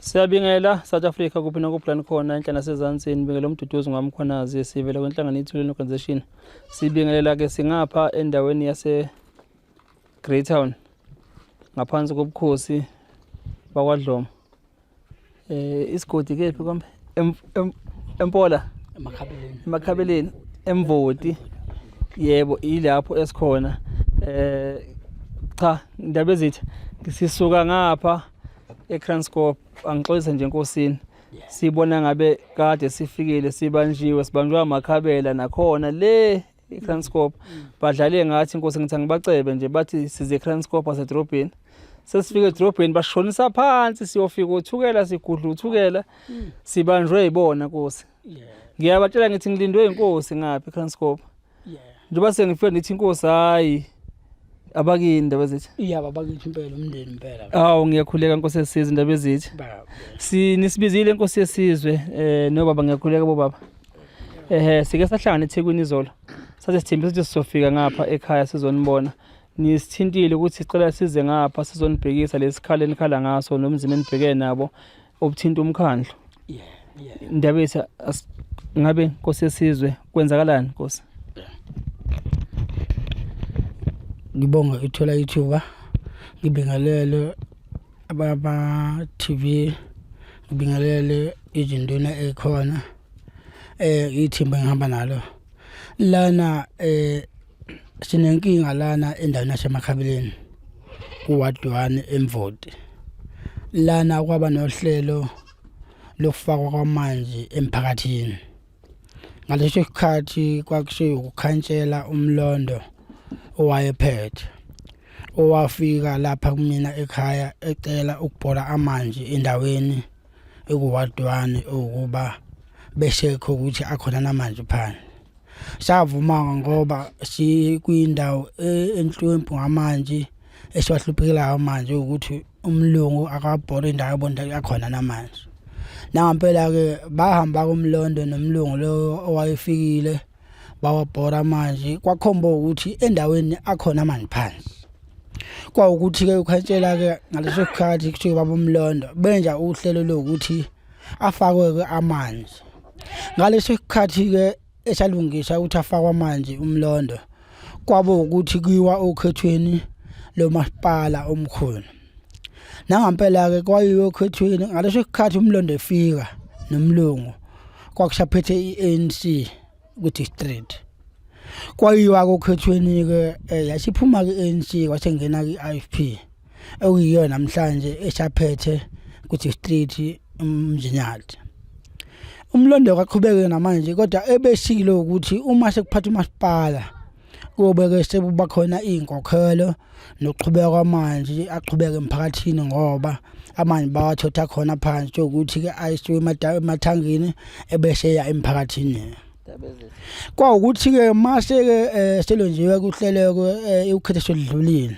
Siyabingela South Africa kuphi nakuphi la nikhona enhla nasezansi nibingela umduduzi ngwamkhwanazi sivela kwenhlangano iThuleni Organization. Sibingelela ke singapha endaweni yase Greytown ngaphansi kobukhosi bakwaDlomo. Isigodi kephi kombe? Empola emakhabeleni. Emakhabeleni eMvoti. Yebo ilapho esikhona. Cha indaba ezithi sisuka ngapha eKranskop angixolise nje enkosini. Sibona ngabe kade sifikile sibanjiwe sibanjwa amakhabela nakhona le eKranskop badlale ngathi inkosi ngithi angibacebe nje bathi size eKranskop asedrobheni. Sesifike edrobheni bashonisa phansi siyofika uthukela sigudla uthukela sibanjwe yibona nkosi. Ngiyabatshela ngithi ngilindwe inkosi ngapha eKranskop. Njengoba sengifike ngithi inkosi hayi abakini indaba ezithi. Yeah babakithi impela umndeni impela. Awu ngiyakhuleka nkosi yesizwe indaba ezithi. Sinisibizile inkosi yesizwe nobaba ngiyakhuleka bobaba. Sike sahlangana eThekwini izolo. Saze sithembisa ukuthi sizofika ngapha ekhaya sizonibona. Nisithintile ukuthi sicela size ngapha sizonibhekisa lesikhala enikhala ngaso nomzimba enibhekene nabo obuthinta umkhandlu. Indaba ethi ngabe nkosi yesizwe kwenzakalani nkosi? Ngibonga ithola ithuba ngibingelele ababa TV ngibingelele izinduna ekhona ithimba engihamba nalo lana sinenkinga lana endaweni yasemakhabeleni ku-ward 1 eMvoti. Lana kwaba nohlelo lokufakwa kwamanzi emphakathini. Ngaleso sikhathi kwakuseyukukhansela uMlondo owayephethe owafika lapha kumina ekhaya ecela ukubhora amanzi endaweni ekuward 1 ukuba besekho ukuthi akhona namanzi phansi. Savuma ngoba sikwindawo enhlwempu ngamanzi esiwahluphekelayo manje ukuthi umlungu akabhora indawo yabona akhona namanzi. Nangampela-ke bahamba kumlondo nomlungu lo owayefikile bawabhora amanzi kwakhomba ukuthi endaweni akhona amanzi phansi. Kwawukuthi-ke ukhansela-ke ngaleso sikhathi kuthiwe baba uMlondo benza uhlelo lokuthi afakwe-ke amanzi. Ngaleso sikhathi-ke esalungisa ukuthi afakwe amanzi uMlondo kwaba ukuthi kuyiwa okhethweni lomasipala omkhulu. Nangampela-ke kwayiwa okhethweni ngaleso sikhathi uMlondo efika nomlungu kwakusaphethe i-ANC ku-district. Kwayiwa kokhethweni-ke yasiphuma-ke i-ANC kwasengena-ke i-IFP okuyiyona namhlanje esaphethe ku-district uMzinyathi. Umlondo kaqhubeke namanje kodwa ebeshilo ukuthi uma sekuphatha umasipala kuyobe-ke sekuba khona iy'nkokhelo nokuqhubeka kwamanzi aqhubeke emphakathini ngoba amanzi bawathotha khona phansi ukuthi-ke ayisiwe emathangini ebese eya emphakathini. Kwawukuthi-ke mase-ke selwenziwe kuhleleke ukhetho seludlulile.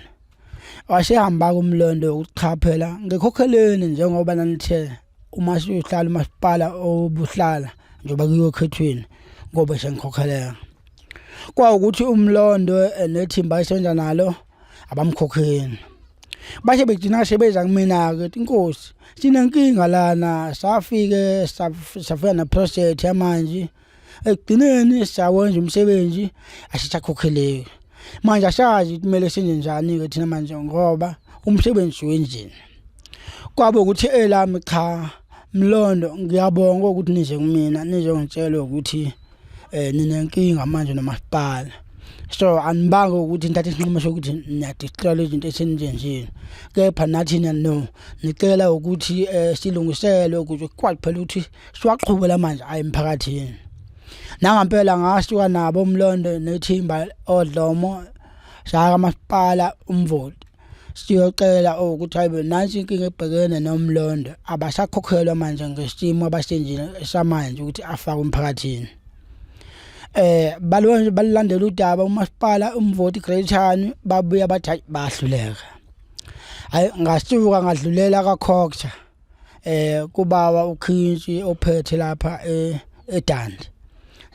Wasehamba-ke uMlondo ukuthi cha phela ngikhokheleni njengoba nanithe uma siyohlala umasipala obuhlala njengoba kuyiwe okhethweni ngoba sengikhokheleka. Kwawukuthi uMlondo nethimba ayesebenza nalo abamkhokheli. Bashe begcina sebeza kumina-ke ukuthi inkosi sinenkinga lana safike safika neproject yamanzi ekugcineni sawenza umsebenzi asisakhokheleki. Manje asazi ukuthi kumele senze njani-ke thina manje ngoba umsebenzi wenzile. Kwaba ukuthi elami cha Mlondo ngiyabonga ukuthi nize kumina nizongitshela ukuthi ninenkinga manje nomasipala. So anibanga ukuthi nithathe isinqumo sokuthi niyadestroy izinto esenizenzile. Kepha nathi no nicela ukuthi silungiselwe ukuze kukwazi phela ukuthi siwaqhube lamanzi aye emphakathini. Nangampela ngasuka nabo uMlondo nethimba oDlomo saya kamasipala uMvoti. Siyocela ukuthi hayibo nansi inkinga ebhekene noMlondo abasakhokhelwa manje ngesimo abasenzile samanje ukuthi afake umphakathini. Balwenze balandela udaba umasipala uMvoti Greytown babuya bathi hayi bahluleka. Hayi ngasuka ngadlulela kaCoxa kubaba uKhinsi ophethe lapha eDandi.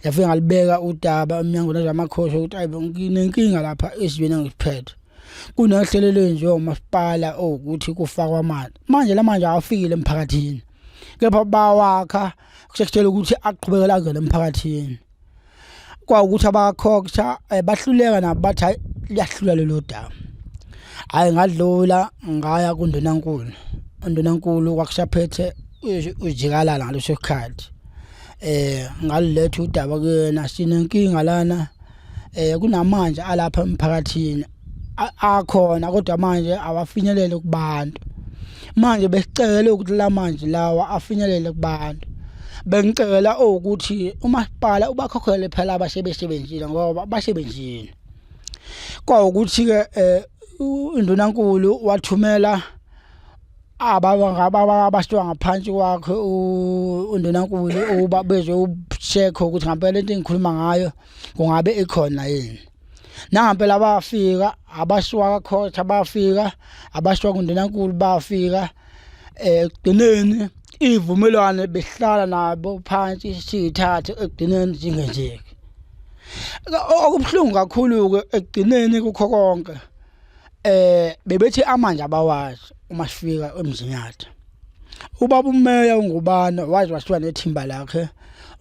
Ngafika ngalibeka udaba emnyangweni wezamakhosi ukuthi hayibo nginenkinga lapha esizweni engisiphethe. Kunohlelo lwenziwa umasipala owukuthi kufakwa amanzi. Manje lamanje awafikile emphakathini. Kepha bawakha kusekutshela ukuthi aqhubekela angene emphakathini. Kwawukuthi abakhokha eh, bahluleka nabo bathi hayi liyahlula lelo daba. Hayi ngadlula ngaya kundunankulu. Undunankulu kwakusaphethe ujikalala ngaleso sikhathi. Eh ngaliletha udaba kuyena sinenkinga lana eh kunamanje alapha emphakathini akhona kodwa manje awafinyelele kubantu manje besicela ukuthi lamanje lawa afinyelele kubantu bengicela ukuthi umasipala ubakhokhele phela abasebesebenzile ngoba basebenzile kwawukuthi ke eh, undunankulu wathumela abasuka ngaphansi kwakhe undunankulu ukuba bezocheck ukuthi ngampela into engikhuluma ngayo kungabe ikhona yini nangampela bafika abasuka kakhotha bafika abasuka kundunankulu bafika ekugcineni ivumelwane behlala nabo phansi siyithathe ekugcineni zingenzeki okubuhlungu kakhulu-ke ekugcineni kukho konke eh bebethi amanje abawazi uma sifika emzinyathi ubaba umeya ungubane waze wasuka nethimba lakhe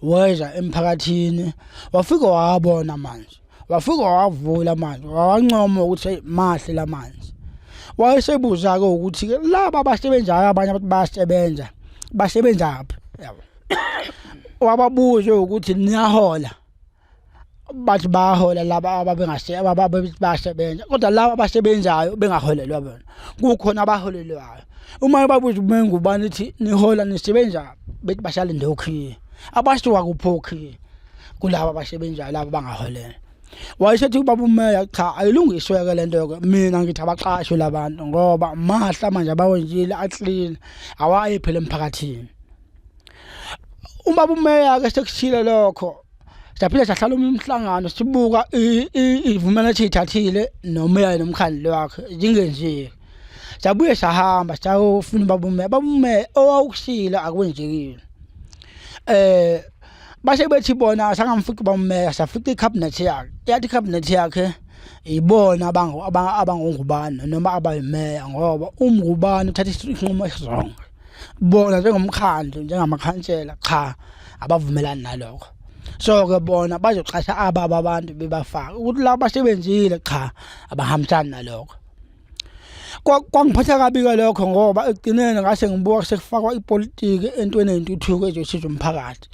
weza emphakathini wafika wabona amanzi wafika wavula amanzi wawancoma ukuthi mahle lamanzi wayesebuza-ke ukuthi laba abasebenzayo abanye abantu bayasebenza basebenzaphi yabo wababuza ukuthi niyahola bathi bayahola laba ababengase ababethi bayasebenza kodwa laba abasebenzayo bengaholelwa bona kukhona abaholelwayo uma babuza umengubani ithi nihola nisebenza bethi basalinde okhiye abasuka kuphi okhiye kulaba abasebenzayo laba bangaholelwa wayesethi ubaba umeya cha ayilungiswe-ke le nto-ke mina ngithi abaqashwe labantu ngoba mahla manje abawenzile aclean awayi phela emphakathini Ubaba umeya ke sekushilo lokho saphinde sahlala umhlangano sibuka ivumelwano esiyithathile nomeya nomkhandlu wakhe zingenziwe sabuye sahamba sayofuna ubaba umeya baba umeya owawukusile akwenzekile eh base bethi bona sangamfica ubaba umeya safica icabinet yakhe yathi icabinet yakhe ibona abangongubani noma abayimeya ngoba umngubani uthatha isinqumo esirong bona njengomkhandlu njengamakhansela cha abavumelani nalokho so ke bona bazoqasha ababa abantu bebafaka ukuthi laba basebenzile cha abahambisani nalokho kwangiphatha kabi ke lokho ngoba ekugcineni ngase ngibuka sekufakwa ipolitiki entweni yentuthuko ezosiza umphakathi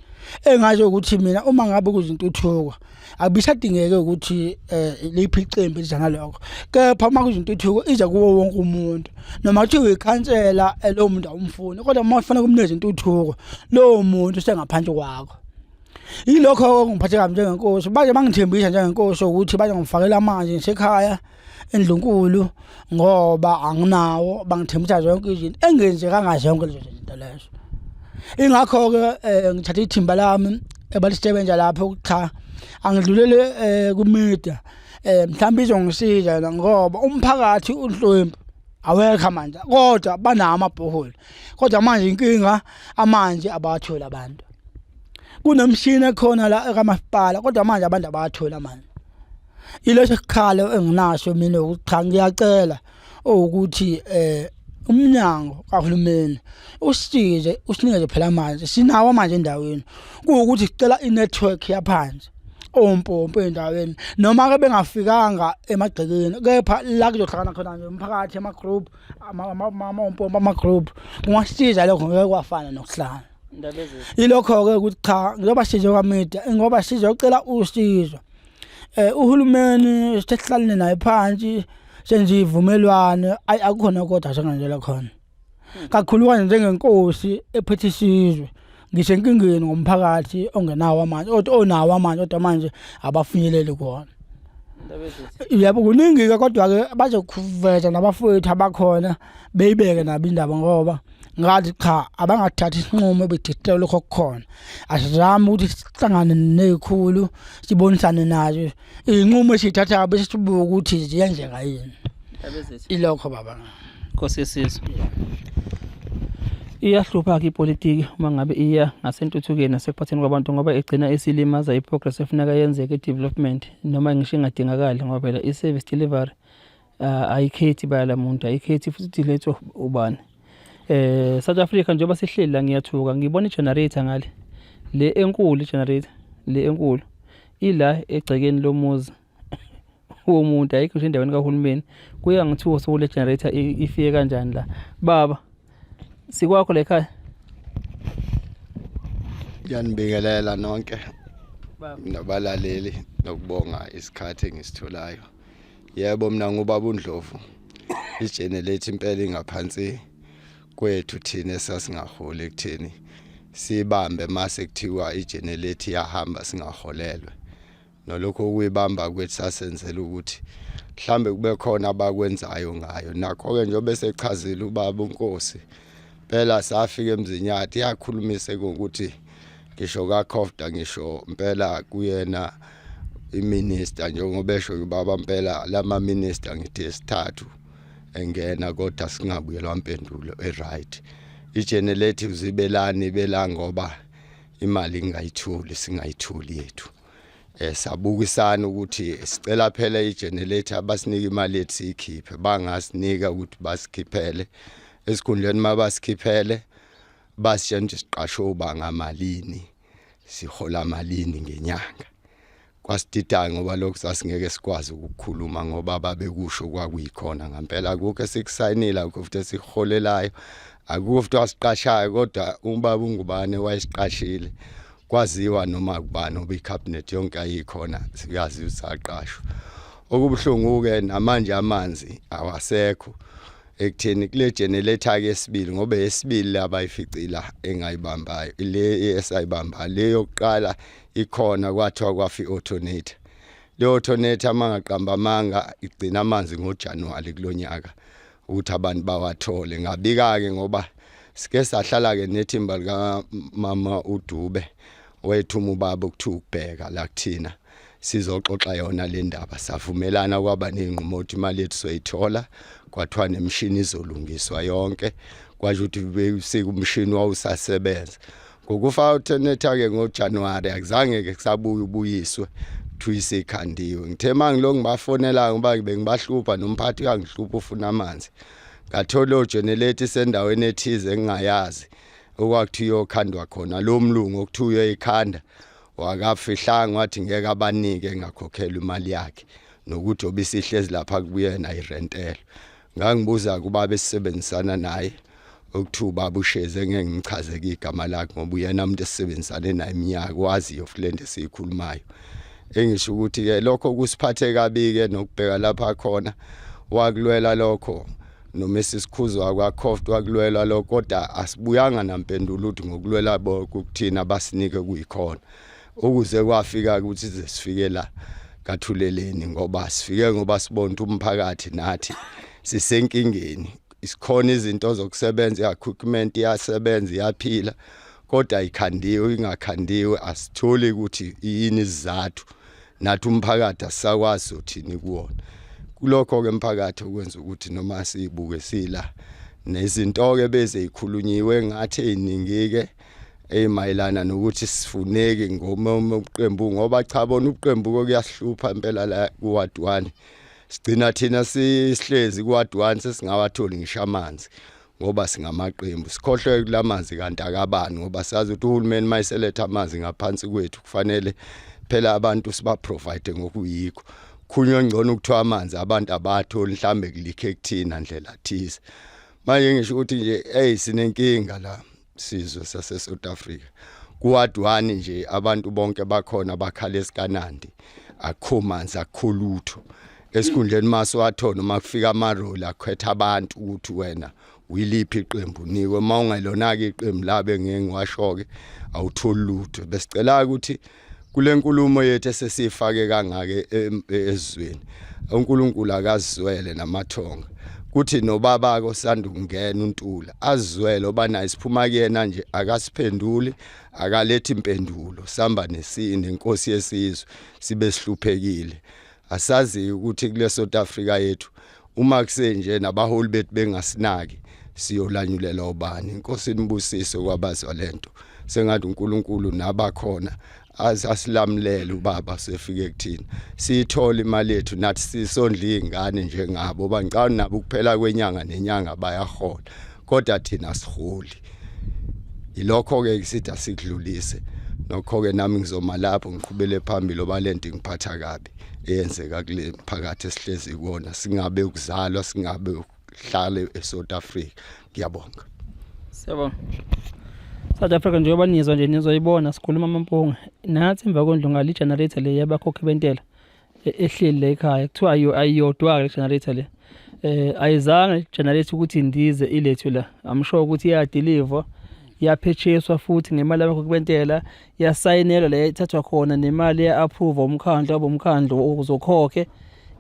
engasho ukuthi mina uma ngabe kuzintuthuko akubisadingeke ukuthi eh liphi iqembu eliza nalokho kepha uma kuzintuthuko iza kuwo wonke umuntu noma kuthiwa ikhansela eh, lowo muntu awumfuni kodwa uma ufuna kumnikeza intuthuko lowo muntu usengaphansi kwakho yilokho okungiphathe kabi njengenkosi baze bangithembisa njengenkosi ukuthi bazongifakela amanzi ngisekhaya endlunkulu ngoba anginawo bangithembisa zonke izinto engenzekanga zonke lezo zinto lezo ingakho-ke um ngithathe ithimba lami ebalisebenza lapho cha angidlulele um kumida um mhlawumbe izongisiza yona ngoba umphakathi unhlwempu awekho amanzi kodwa banawo amabhoholi kodwa manje inkinga amanzi abawatholi abantu kunemishini ekhona la ekamasipala kodwa manje abantu abawatholi amanzi Ileso sikhalo enginaso mina ukuthi cha ngiyacela ukuthi eh umnyango kahulumeni usisize usinikeze phela amanzi sinawo manje endaweni kuwukuthi sicela i-network yaphansi ompompo endaweni noma ke bengafikanga emagcekeni kepha la kuzohlangana khona nje umphakathi ama-group amampompo ama-group kungasiza lokho ngeke kwafana nokuhlala Ilokho-ke ukuthi cha njengoba size kwamida ngoba sizocela usizo eh uhulumeni sesihlalene naye phansi senze ivumelwano ayi akukhona kodwa sengenzela khona kakhulukazi njengenkosi ephethe isizwe ngisenkingeni ngomphakathi ongenawo amanzi kodwa onawo amanzi kodwa manje abafinyeleli kuwona yebo kuningi-ke kodwa-ke bazokuveza nabafowethu abakhona beyibeke nabo indaba ngoba ngathi cha abangathathi isinqumo bedidela lokho okukhona asizame ukuthi sihlangane nezikhulu sibonisane nazo izinqumo esithathayo bese sibuka ukuthi ziyenzeka yini ilokho baba Nkosi yesizwe iyahlupha-ke ipolitiki uma ngabe iya ngasentuthukeni nasekuphatheni kwabantu ngoba igcina isilimaza i-progress efuneka yenzeke i-development noma ngisho ingadingakali ngoba phela i-service delivery Ayikhethi bala muntu, ayikhethi futhi ilethwa ubani. South Africa, njengoba sihleli la ngiyathuka ngibona i-generator ngale le enkulu, i-generator le enkulu ila egcekeni lomuzi womuntu, ayikho nje endaweni kahulumeni. Kuyangithusa kule generator ifike kanjani la. Baba, sikwakho la ekhaya? Ngiyanibingelela nonke nabalaleli nokubonga isikhathi engisitholayo. Yebo, mina ngubaba uNdlovu. Igenerator impela ingaphansi kwethu thina esasingaholi ekutheni sibambe mase kuthiwa igenerator iyahamba singaholelwe. Nolokho ukuyibamba kwethu sasenzela ukuthi mhlambe kube khona abakwenzayo ngayo. Nakho-ke njengoba esechazile ubaba uNkosi, phela safika eMzinyathi yakhulumise ngokuthi ngisho kaCofta, ngisho impela kuyena iminister, njengoba esho ubaba impela lama minister ngithi esithathu engena kodwa singabuyelwa mpendulo e-right. I-generative zibelani bela ngoba imali ingayitholi, singayitholi yethu. Sabukisana ukuthi sicela phela i-generator abasinike imali yethu siyikhiphe, bangasinika ukuthi basikhiphele esikhundleni, mabasikhiphele basitshela ukuthi siqashwe uba ngamalini, sihola malini ngenyanga. Kwasidida ngoba lokhu sasingeke sikwazi ukukhuluma ngoba babekusho kwakuyikhona ngempela, akukho esikusayinile, akukho futhi esikuholelayo, akukho futhi wasiqashayo, kodwa ubaba uNgubane wayesiqashile kwaziwa noma kubani ngoba icabinet yonke ayikhona, siyazi ukuthi saqashwa. Okubuhlungu-ke namanje amanzi awasekho ekutheni kule generator ke esibili, ngoba esibili abayificila engayibambayo le esayibamba, le yokuqala ikhona kwathiwa kwafi alternator. Le alternator mangaqamba amanga igcina amanzi ngoJanuary kulonyaka ukuthi abantu bawathole. Ngabika ke ngoba sike sahlala ke nethimba lika mama uDube wethuma ubaba ukuthiwa ukubheka la kuthina sizoxoxa yona le ndaba, savumelana kwaba nezinqumo ukuthi imali yethu soyithola, kwathiwa nemishini izolungiswa yonke, kwasho ukuthi besika umshini wawusasebenza. Ngokufa alternator ke ngoJanuary akuzange ke kusabuya ubuyiswe, kuthiwa isikhandiwe. Ngithe mangilo ngibafonela ngoba bengibahlupha nomphathi uyangihlupha ufuna amanzi, ngathola ogenerator isendaweni ethize engingayazi okwakuthiwa iyokhandwa khona, lo mlungu okuthiwa uyoyikhanda wakafihlanga wathi ngeke abanike engakhokhelwa imali yakhe nokuthi obisihlezi lapha kubuyena irentelo. Ngangibuza kubaba esisebenzisana naye okuthiwa ubaba uShezi, engeke ngimchaze ke igama lakhe ngoba uyena umuntu esisebenzisane naye iminyaka, waziyo futhi lento esiyikhulumayo. Engisho ukuthi ke lokho kusiphathe kabi ke nokubheka lapha khona wakulwela lokho noma esisikhuzwa kwaCoft wakulwela lokho, kodwa asibuyanga nampendulo ukuthi ngokulwela bokuthina basinike kuyikhona ukuze kwafika ukuthi size sifike la kathuleleni, ngoba sifike ngoba sibona ukuthi umphakathi nathi sisenkingeni. Isikhona izinto zokusebenza, i-equipment iyasebenza, iyaphila, kodwa ayikhandiwe, ingakhandiwe asitholi ukuthi yini isizathu, nathi umphakathi asisakwazi uthini kuwona. Kulokho ke emphakathi okwenza ukuthi noma sibuke sila nezinto ke beze ikhulunyiwe ngathi eziningi ke ezimayelana nokuthi sifuneki ngoma ubuqembu, ngoba cha bona ubuqembu kuyasihlupha impela la ku ward 1. Sigcina thina sihlezi ku ward 1 sesingawatholi ngisho amanzi ngoba singamaqembu, sikhohlwe kulamanzi kanti akabani, ngoba sazi ukuthi uhulumeni mayiseletha amanzi ngaphansi kwethu kufanele phela abantu siba provide ngokuyikho. Khunywe ngcono ukuthiwa amanzi abantu abatholi, mhlambe kulikhe kuthina ndlela thize. Manje ngisho ukuthi nje hey sinenkinga la sizwe sase South Africa ku ward 1 nje, abantu bonke bakhona bakhala esikanandi, akukho manzi, akukho lutho. Esikhundleni masiwathona uma kufika amaroli akhetha abantu ukuthi wena uyiliphi iqembu unikwe, uma ungelona-ke iqembu labe ngeke ngiwasho-ke awutholi lutho. Besicela ukuthi kule nkulumo yethu esesiyifake kangaka ezweni, uNkulunkulu akazizwele namathonga kuthi nobaba osanda ukungena uNtula azizwele oba naye siphuma kuyena nje akasiphenduli, akalethi impendulo, samba nesini nenkosi yesizwe sibe sihluphekile. Asazi ukuthi kule South Africa yethu uma kusenje nabaholi bethu bengasinaki siyolanyulelwa ubani. Inkosi inibusise kwabazwa lento, sengathi uNkulunkulu nabakhona. Asilamulele ubaba sefike kuthina siyithole imali yethu nathi sisondla izingane njengabo bangicabanga nabo ukuphela kwenyanga nenyanga bayahola kodwa thina siholi. Ilokho ke sithi asikudlulise nokho ke nami ngizoma lapho ngiqhubele phambili oba lento ingiphatha kabi eyenzeka kule mphakathi esihlezi kuwona singabe ukuzalwa singabe ukuhlala eSouth Africa. Ngiyabonga. Siyabonga. South Africa njengoba nizwa nje nizoyibona sikhuluma amampunga. Nathi emva kwendlu ngale generator le yabakhokhi bentela ehleli la ekhaya kuthiwa ayiyodwa-ke le generator le. Ayizange generator ukuthi indize ilethwe la. I'm sure ukuthi iyadilivwa yaphetsheswa futhi ngemali abakhokhi bentela yasayinelwa la ithathwa khona nemali ya-approve umkhandlu abomkhandlu uzokhokhe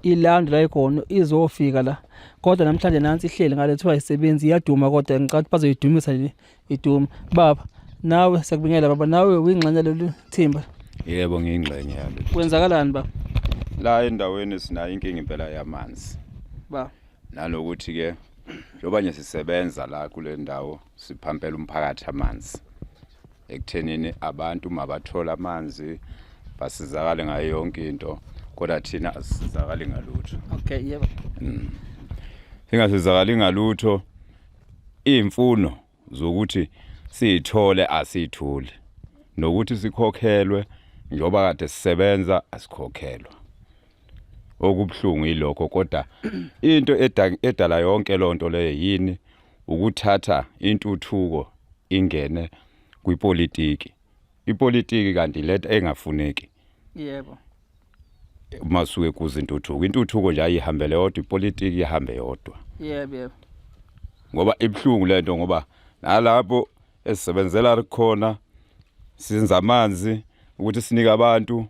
ilandwe la ikhona izofika la kodwa namhlanje nansi ihleli ngale kuthiwa isebenzi iyaduma kodwa ngicabanga ukuthi bazoyidumisa nje iduma. Baba nawe siyakubingela baba, nawe uyingxenye lolu thimba. Yebo, ngiyingxenye yalo. Kwenzakalani baba? La endaweni sinayo inkinga impela yamanzi. Baba. Nanokuthi ke njengoba nje sisebenza la kule ndawo siphampela umphakathi amanzi. Ekuthenini abantu mabathola amanzi basizakale ngayo yonke into kodwa thina asisizakali ngalutho. Okay, yebo. Singasizakali ngalutho iy'mfuno zokuthi siyithole asiyitholi nokuthi sikhokhelwe njengoba kade sisebenza asikhokhelwa. Okubuhlungu yilokho kodwa into edala yonke lonto leyo yini ukuthatha intuthuko ingene kwipolitiki. Ipolitiki kanti lento engafuneki. Yebo. Masuke kuza intuthuko. Intuthuko nje ayihambele yodwa, ipolitiki ihambe yodwa. Yebo, yebo. Ngoba ibhlungu lento ngoba nalapho esisebenzela khona sinza amanzi ukuthi sinike abantu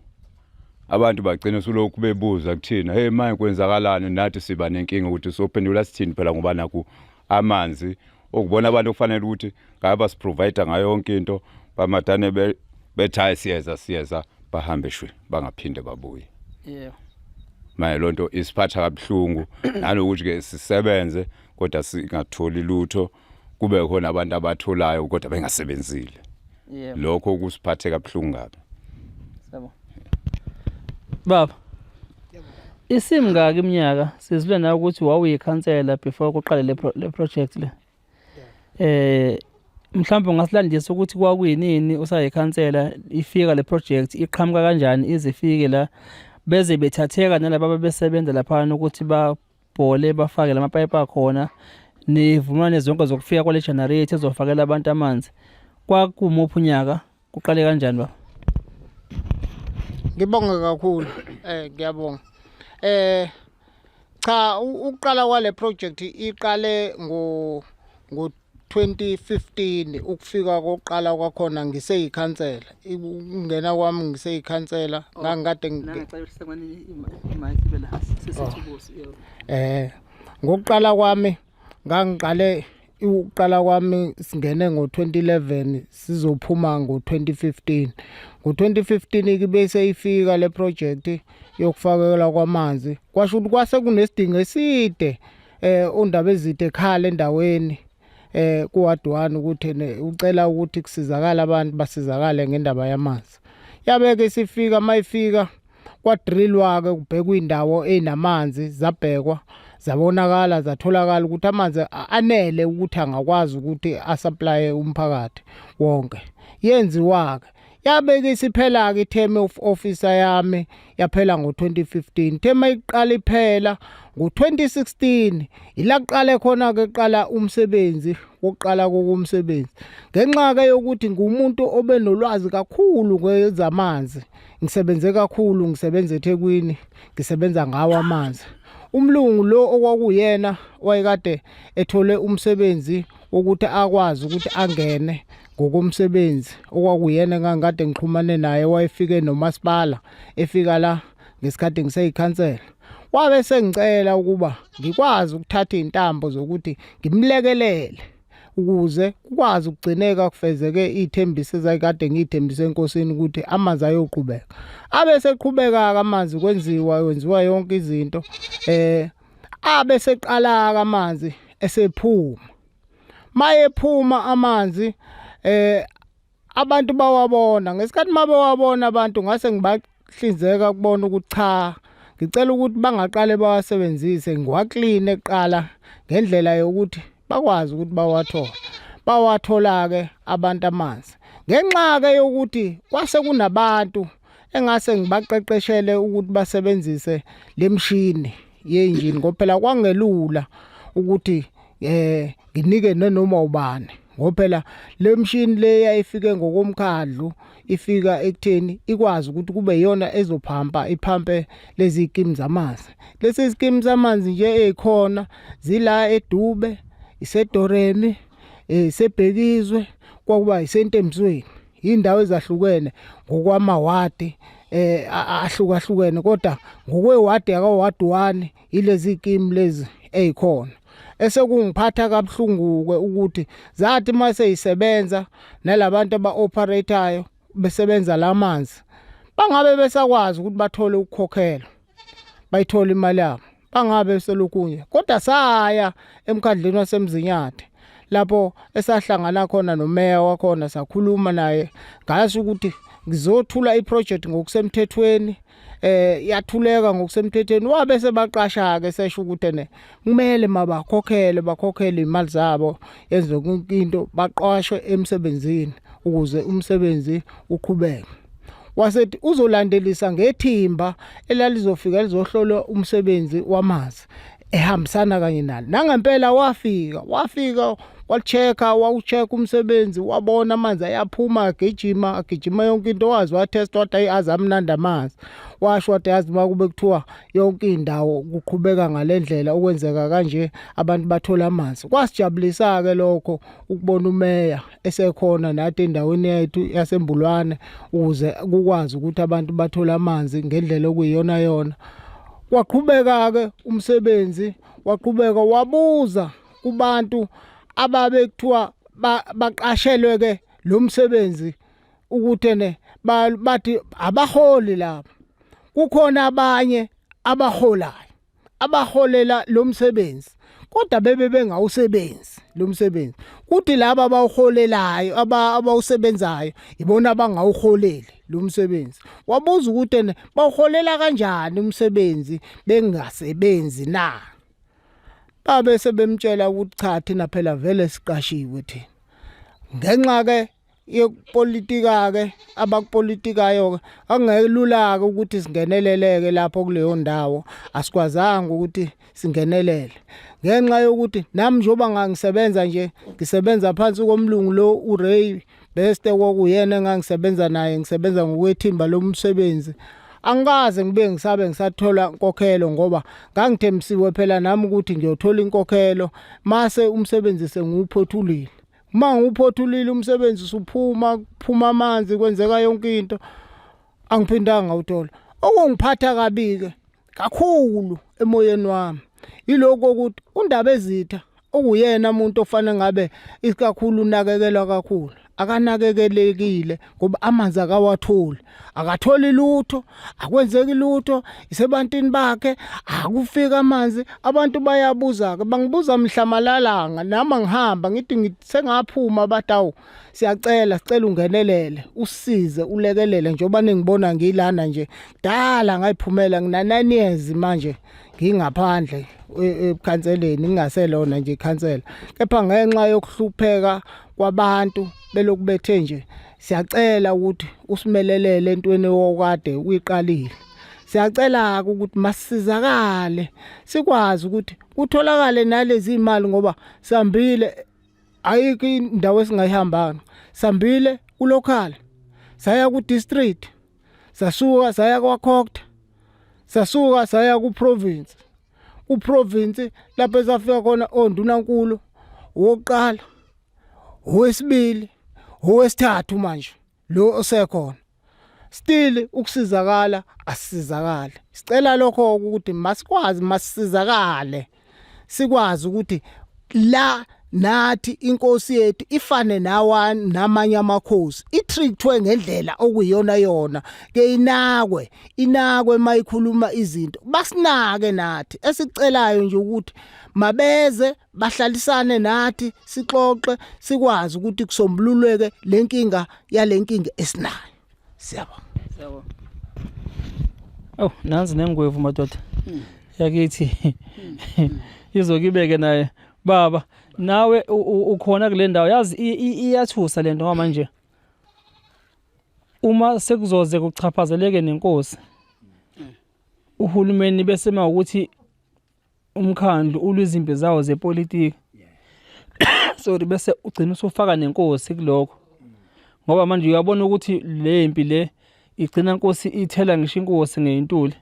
abantu bagcine sulokhu bebuza kuthina hey manje kwenzakalani nathi siba nenkinga ukuthi sophendula sithini phela ngoba naku amanzi okubona abantu okufanele ukuthi ngabe basiprovide ngayo yonke into bamadane bethi hayi siyeza siyeza bahambe shwi bangaphinde babuye. Yebo. Manje lonto isiphatha kabuhlungu nanokuthi ke sisebenze kodwa singatholi lutho kube khona abantu abatholayo kodwa bengasebenzile. Yebo. Lokho kusiphathe kabuhlungu kabi. Siyabonga. Baba. Isimngaki iminyaka sizwe nawe ukuthi wawuyikhansela before kuqale le project le. Mhlawumbe ungasilandisa ukuthi kwakuyinini usayikhansela ifika le project iqhamuka kanjani ize ifike la beze bethatheka nalaba ababesebenza laphana ukuthi babhole bafake lamapayipi akhona nivumelane zonke zokufika kwale generator ezofakela abantu amanzi. Kwakumuphi unyaka kuqale kanjani baba? Ngibonge kakhulu. Ngiyabonga. Cha ukuqala kwale project iqale ngo 2015 ukufika kokuqala kwakhona ngiseyikhansela. Ukungena kwami ngiseyikhansela ngangikade ngokuqala kwami ngangiqale ukuqala kwami singene ngo-2011 sizophuma ngo-2015. Ngo-2015 ke bese ifika le project yokufakelwa kwamanzi kwasho ukuthi kwase kunesidingo eside undaba ezide ekhala endaweni ku-ward 1 ukuthi ucela ukuthi kusizakale abantu basizakale ngendaba yamanzi. Yabeke isifika mayifika kwadrillwa ke kubhekwa indawo enamanzi zabhekwa zabonakala zatholakala ukuthi amanzi anele ukuthi angakwazi ukuthi asupply umphakathi wonke. Yenziwa ke yabeke isiphela ke term of officer yami yaphela ngo-2015. Term ayiqala iphela ngo-2016 ila kuqale khona ke qala umsebenzi wokuqala kokumsebenzi ngenxa ke yokuthi ngumuntu obenolwazi kakhulu ngezamanzi. Ngisebenze kakhulu ngisebenza eThekwini ngisebenza ngawo amanzi. Umlungu lo okwakuyena wayekade ethole umsebenzi wokuthi akwazi ukuthi angene ngokomsebenzi okwakuyena engangikade ngixhumane naye wayefike nomasipala efika la ngesikhathi ngiseyikhansela. Wabe sengicela ukuba ngikwazi ukuthatha izintambo zokuthi ngimlekelele ukuze kukwazi ukugcineka kufezeke iy'thembiso ezayikade ngiy'thembise enkosini ukuthi amanzi ayoqhubeka. Abe seqhubeka-ke amanzi kwenziwa kwenziwa yonke izinto abe seqala-ke amanzi esephuma. Mayephuma amanzi Abantu bawabona ngesikhathi mabewabona abantu ngase ngibahlinzeka kubona ukuthi cha ngicela ukuthi bangaqale bawasebenzise ngiwakline kuqala ngendlela yokuthi bakwazi ukuthi bawathole. Bawathola-ke abantu amanzi ngenxa-ke yokuthi kwase kunabantu engase ngibaqeqeshele ukuthi basebenzise lemshini yenjini ngoba phela kwangelula ukuthi eh nginike nanoma ubani ngoba phela lemshini le yayifike ngokomkhandlu ifika ekutheni ikwazi ukuthi kube iyona ezophampa iphampe lezi zikimu zamanzi. Lezi zikimu zamanzi nje ezikhona zila eDube, iseDoremi, isebhekizwe, kwakuba iseNtembisweni. Indawo ezahlukene ngokwamawadi ahlukahlukene kodwa ngokwewadi yakawadi 1 ilezi kimu lezi ezikhona. Esekungiphatha kabuhlungu-ke ukuthi zathi uma seyisebenza nalabantu aba-operate-ayo besebenza la manzi bangabe besakwazi ukuthi bathole ukukhokhelwa bayithole imali yabo bangabe selokunye kodwa saya emkhandlini waseMzinyathi lapho esahlangana khona nomeya wakhona sakhuluma naye ngasho ukuthi ngizothula iproject ngokusemthethweni yathuleka ngokusemthethweni wabe sebaqasha ke sesho ukuthi ene kumele mabakhokhele bakhokhele imali zabo yenze yonke into baqashwe emsebenzini ukuze umsebenzi uqhubeke. Wasethi uzolandelisa ngethimba elalizofika lizohlola umsebenzi wamanzi ehambisana kanye nalo. Nangempela wafika, wafika wachecka wawuchecka umsebenzi wabona amanzi ayaphuma agijima agijima yonke into wazi watest wathi ayi aze amnandi amanzi. Washo wathi yazi uma kube kuthiwa yonke indawo kuqhubeka ngalendlela okwenzeka kanje abantu bathola amanzi. Kwasijabulisa ke lokho ukubona umeya esekhona nathi endaweni yethu yaseMbulwane ukuze kukwazi ukuthi abantu bathole amanzi ngendlela okuyiyona yona. Waqhubeka ke umsebenzi waqhubeka wabuza kubantu ababe kuthiwa baqashelwe ke lo msebenzi ukuthi ene bathi abaholi laba kukhona abanye abaholayo abaholela lo msebenzi kodwa bebe bengawusebenzi lo msebenzi kuthi laba abawuholelayo abawusebenzayo ibona abangawuholeli lo msebenzi. Wabuza ukuthi ene bawuholela kanjani umsebenzi bengasebenzi na? Babe sebemtshela ukuthi cha thina phela vele siqashiwe thina. Ngenxa ke yokupolitika ke abakupolitikayo ke akungelula ke ukuthi singeneleleke lapho kuleyo ndawo asikwazanga ukuthi singenelele ngenxa yokuthi nami njengoba ngangisebenza nje ngisebenza phansi komlungu lo uRay Beste kwakuyena engangisebenza naye ngisebenza ngokwethimba lomsebenzi. Angikaze ngibe ngisabe ngisathola inkokhelo ngoba ngangithembisiwe phela nami ukuthi ngiyothola inkokhelo mase umsebenzi sengiwuphothulile. Uma ngiwuphothulile umsebenzi usuphuma kuphuma amanzi kwenzeka yonke into angiphindanga ngawuthola. Okungiphatha kabi-ke kakhulu emoyeni wami ilokhu kokuthi uNdabezitha okuyena umuntu ofanele ngabe isikakhulu unakekelwa kakhulu akanakekelekile ngoba amanzi akawatholi akatholi lutho akwenzeki lutho isebantwini bakhe akufika amanzi abantu bayabuza ke bangibuza mhla malalanga nami ngihamba ngithi sengaphuma bathi awu siyacela sicela ungenelele usize ulekelele njengoba ningibona ngilana nje kudala ngayiphumela ngina 9 years manje ngingaphandle ebukhanseleni ngingaselona nje ikhansela kepha ngenxa yokuhlupheka kwabantu belokhu bethe nje siyacela ukuthi usimelelele entweni owakade uyiqalile siyacela ukuthi masizakale sikwazi ukuthi kutholakale nalezi imali ngoba sihambile ayikho indawo esingayihambanga sihambile kulocal saya ku district sasuka saya kwaCogta sasuka saya ku province ku province lapho esafika khona ondunankulu wokuqala owesibili owesithathu manje lo osekhona still ukusizakala asizakale sicela lokho ukuthi masikwazi masizakale sikwazi ukuthi la Nathi inkosi yethu ifane nawa namanye amakhosi, itreatwe ngendlela okuyiyona yona ke, inakwe inakwe mayikhuluma izinto, basinake nathi. Esicelayo nje ukuthi mabeze bahlalisane nathi, sixoxe, sikwazi ukuthi kusombululeke lenkinga yalenkinga esinayo. Siyabonga. Siyabonga. Oh, nanzi nengwevu madoda. Yakithi. Izokibeke naye baba. Nawe ukhona kule ndawo, yazi iyathusa lento ngoba manje uma sekuzoze kuchaphazeleke nenkosi, uhulumeni bese mawukuthi umkhandlu ulwa izimpi zawo zepolitiki, sorry, bese ugcina usufaka nenkosi kulokho, ngoba manje uyabona ukuthi le mpi le igcina inkosi ithela ngisho inkosi ngeyintuli,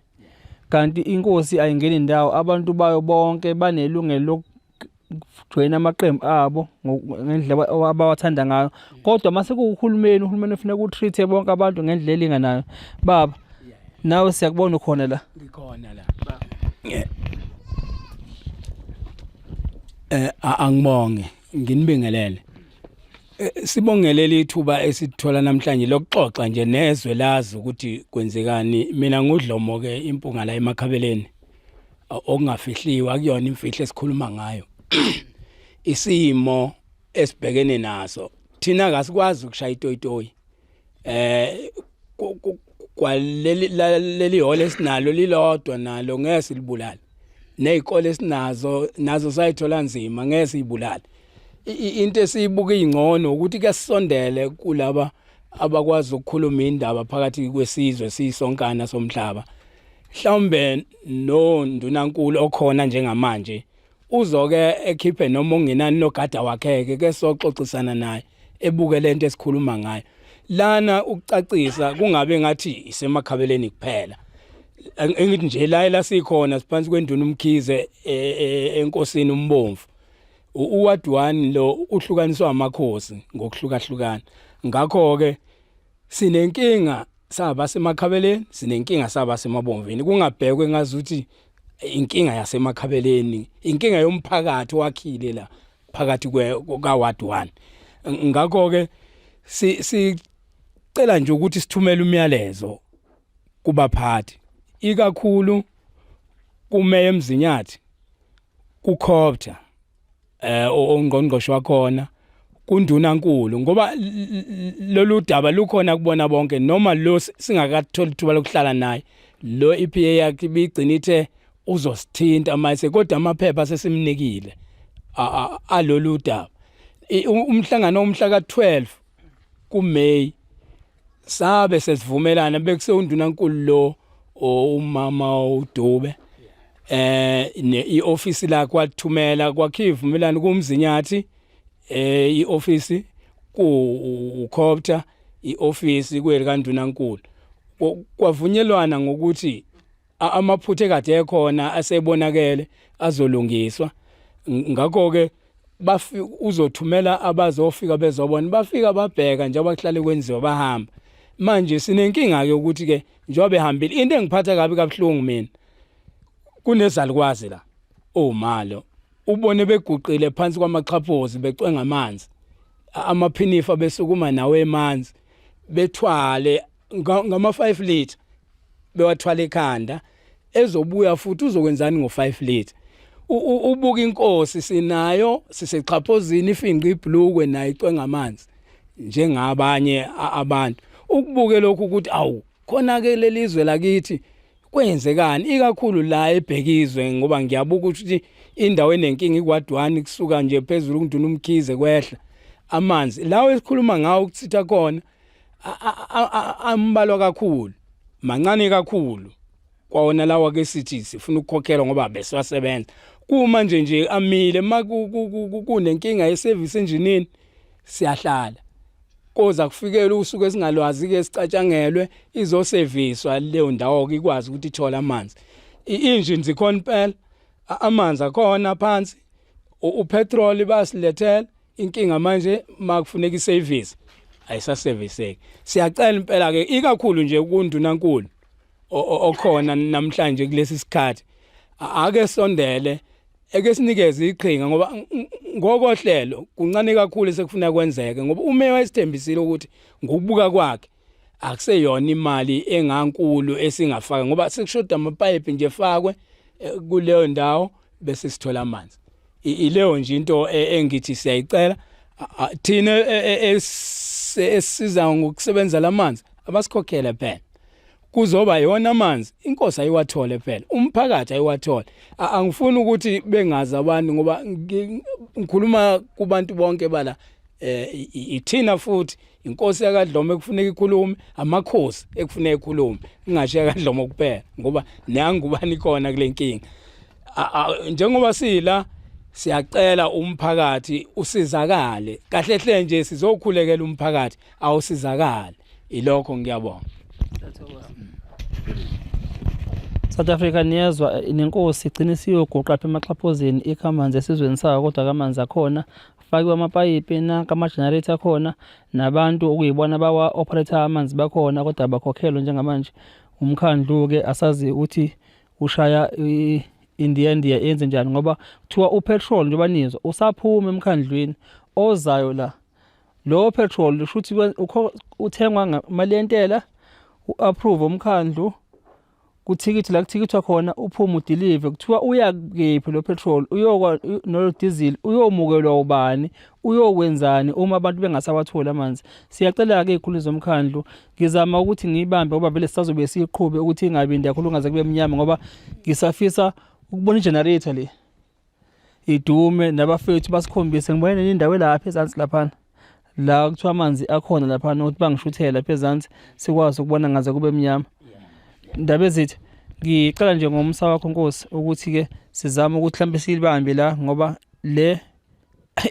kanti inkosi ayingeni ndawo. Abantu bayo bonke banelungelo lokujoyina amaqembu abo ngendlela abawathanda ngayo, kodwa mase kuwuhulumeni, uhulumeni ufuneka utreat bonke abantu ngendlela elinganayo. Baba, nawe siyakubona ukhona la. Ngikhona la. Angibonge, nginibingelele. Sibongelele ithuba esithola namhlanje lokuxoxa nje nezwe lazi ukuthi kwenzekani. Mina ngudlomo ke impunga la emakhabeleni. Okungafihliwe akuyona imfihlo esikhuluma ngayo. Isimo esibhekene naso thina kasikwazi ukushaya itoyitoyi. Kwaleli leli hall esinalo lilodwa nalo ngeke silibulale, nezikole esinazo nazo sayithola nzima, ngeke siyibulale. Into esiyibuka ingcono ukuthi ke sisondele kulaba abakwazi ukukhuluma indaba phakathi kwesizwe siyisonkana somhlaba. Mhlawumbe no ndunankulu okhona njengamanje uzoke ekhiphe noma ongenani nogada wakhe ke ke soxoxisana naye, ebuke lento esikhuluma ngayo lana, ukucacisa kungabe ngathi isemakhabeleni kuphela. Engithi nje la la sikhona siphansi kwenduna uMkhize enkosini uMbomvu. Uward 1 lo uhlukaniswa amakhosi ngokuhlukahlukana, ngakho ke sinenkinga saba semakhabeleni, sinenkinga saba semabomvini. Kungabhekwe ngazuthi inkinga yasemakhabeleni, inkinga yomphakathi wakhile la phakathi ka ward 1. Ngakho ke sicela nje ukuthi sithumele umyalezo kubaphathi, ikakhulu kumeya eMzinyathi, kuCopter, ongqongqoshe wakhona, kunduna nkulu, ngoba lolu daba lukhona kubona bonke. Noma lo singakatholi ithuba lokuhlala naye lo, iPA yakhe ibigcina ithe uzosithinta mase, kodwa amaphepha sesimnikile alolu daba. Umhlangano umhla ka12 kuMay sabe sesivumelana, bekusewundunankulu lo umama uDube, ne ioffice lakhe wathumela kwakhe ivumelano kumzinyathi, ioffice ku uCopter, ioffice kweli kandunankulu. Kwavunyelwana ngokuthi amaphutha ekade ekhona asebonakele azolungiswa. Ngakho ke uzothumela abazofika bezobona. Bafika babheka njengoba kuhlale kwenziwa, bahamba. Manje sinenkinga ke ukuthi ke njengoba behambile, into engiphatha kabi kabuhlungu mina, kunezalukwazi la omalo ubone beguqile phansi kwamaxhaphozi becwenga amanzi, amaphinifa besukuma nawo emanzi, bethwale ngama 5 liter, bewathwala ekhanda. Ezobuya futhi uzokwenzani ngo5 liter? Ubuka inkosi sinayo sisexhaphozini, ifinqa ibhlukwe nayo icwenga amanzi njengabanye abantu. Ukubuke lokhu ukuthi awu khona ke lelizwe lakithi kwenzekani, ikakhulu la ebhekizwe, ngoba ngiyabuka ukuthi indawo enenkinga iward 1, kusuka nje phezulu kunduna uMkhize kwehla. Amanzi lawo esikhuluma ngawo ukuthitha khona ambalwa kakhulu, mancane kakhulu kwawona lawa ke sithi sifuna ukukhokhelwa ngoba besiwasebenza. Kuma nje nje amile, ma kunenkinga ye-service enjinini siyahlala koza kufikela usuku esingalwazi ke sicatshangelwe izoseviswa leyo ndawo ke ikwazi ukuthi ithole amanzi. I-engine zikhona impela, amanzi akhona phansi, upetrol basilethela. Inkinga manje makufuneka iservice ayisaserviseki. Siyacela impela ke ikakhulu nje kundunankulu okhona namhlanje kulesi sikhathi ake sondele. Eke sinikeze iqhinga ngoba ngokohlelo kuncane kakhulu esekufuna kwenzeke ngoba umeya wayesithembisile ukuthi ngokubuka kwakhe akuseyona imali engankulu esingafaka ngoba sekushoda amapayipi nje fakwe eh, kuleyo ndawo bese sithola amanzi. Ileyo nje into e, engithi siyayicela thina e, e, esisiza ngokusebenza lamanzi abasikhokhele phela. Kuzoba yona amanzi inkosi ayiwathole phela umphakathi ayiwathole. Angifuni ukuthi bengazi abantu ngoba ngikhuluma kubantu bonke bala eh ithina futhi inkosi yakadlomo ekufuneka ikhulume amakhosi ekufuneka ikhulume ngingasho yakadlomo kuphela ngoba nangubani khona kule nkinga. Njengoba sila siyacela umphakathi usizakale kahle hle nje sizokhulekela umphakathi awusizakale. Ilokho ngiyabonga. South Africa niyezwa eh, nenkosi igcina isiyoguqa lapha emaxhaphozini ikha amanzi esizweni sayo kodwa kamanzi akhona fakiwe amapayipi nanka ama-generator akhona nabantu okuyibona bawa-operator amanzi bakhona kodwa abakhokhelwa njengamanje umkhandlu-ke asazi ukuthi ushaya indiyandiya yenze njani ngoba kuthiwa upetrol njengoba nizwa usaphuma emkhandlwini ozayo la Lowo petrol kusho ukuthi uthengwa ngemali yentela u-approve umkhandlu kuthikithi la kuthikithwa khona uphume udilive kuthiwa uya kephi lo petrol uyokwa nolo diesel uyomukelwa ubani uyokwenzani uma abantu bengasawatholi amanzi siyacela-ke iy'khulu zomkhandlu ngizama ukuthi ngiyibambe ngoba vele sisazobe siyiqhube ukuthi ingabindi kakhulu kungaze kube mnyama ngoba ngisafisa ukubona igenerator le idume nabafethu basikhombise ngibone nenye indawo elapha ezansi laphana la kuthiwa amanzi akhona laphana ukuthi bangishuthele lapha ezansi sikwazi ukubona ngaze kube mnyama ndaba ezithi ngicela nje ngomsa wakho nkosi ukuthi-ke sizame ukuthi mhlawumbe siyibambe la ngoba le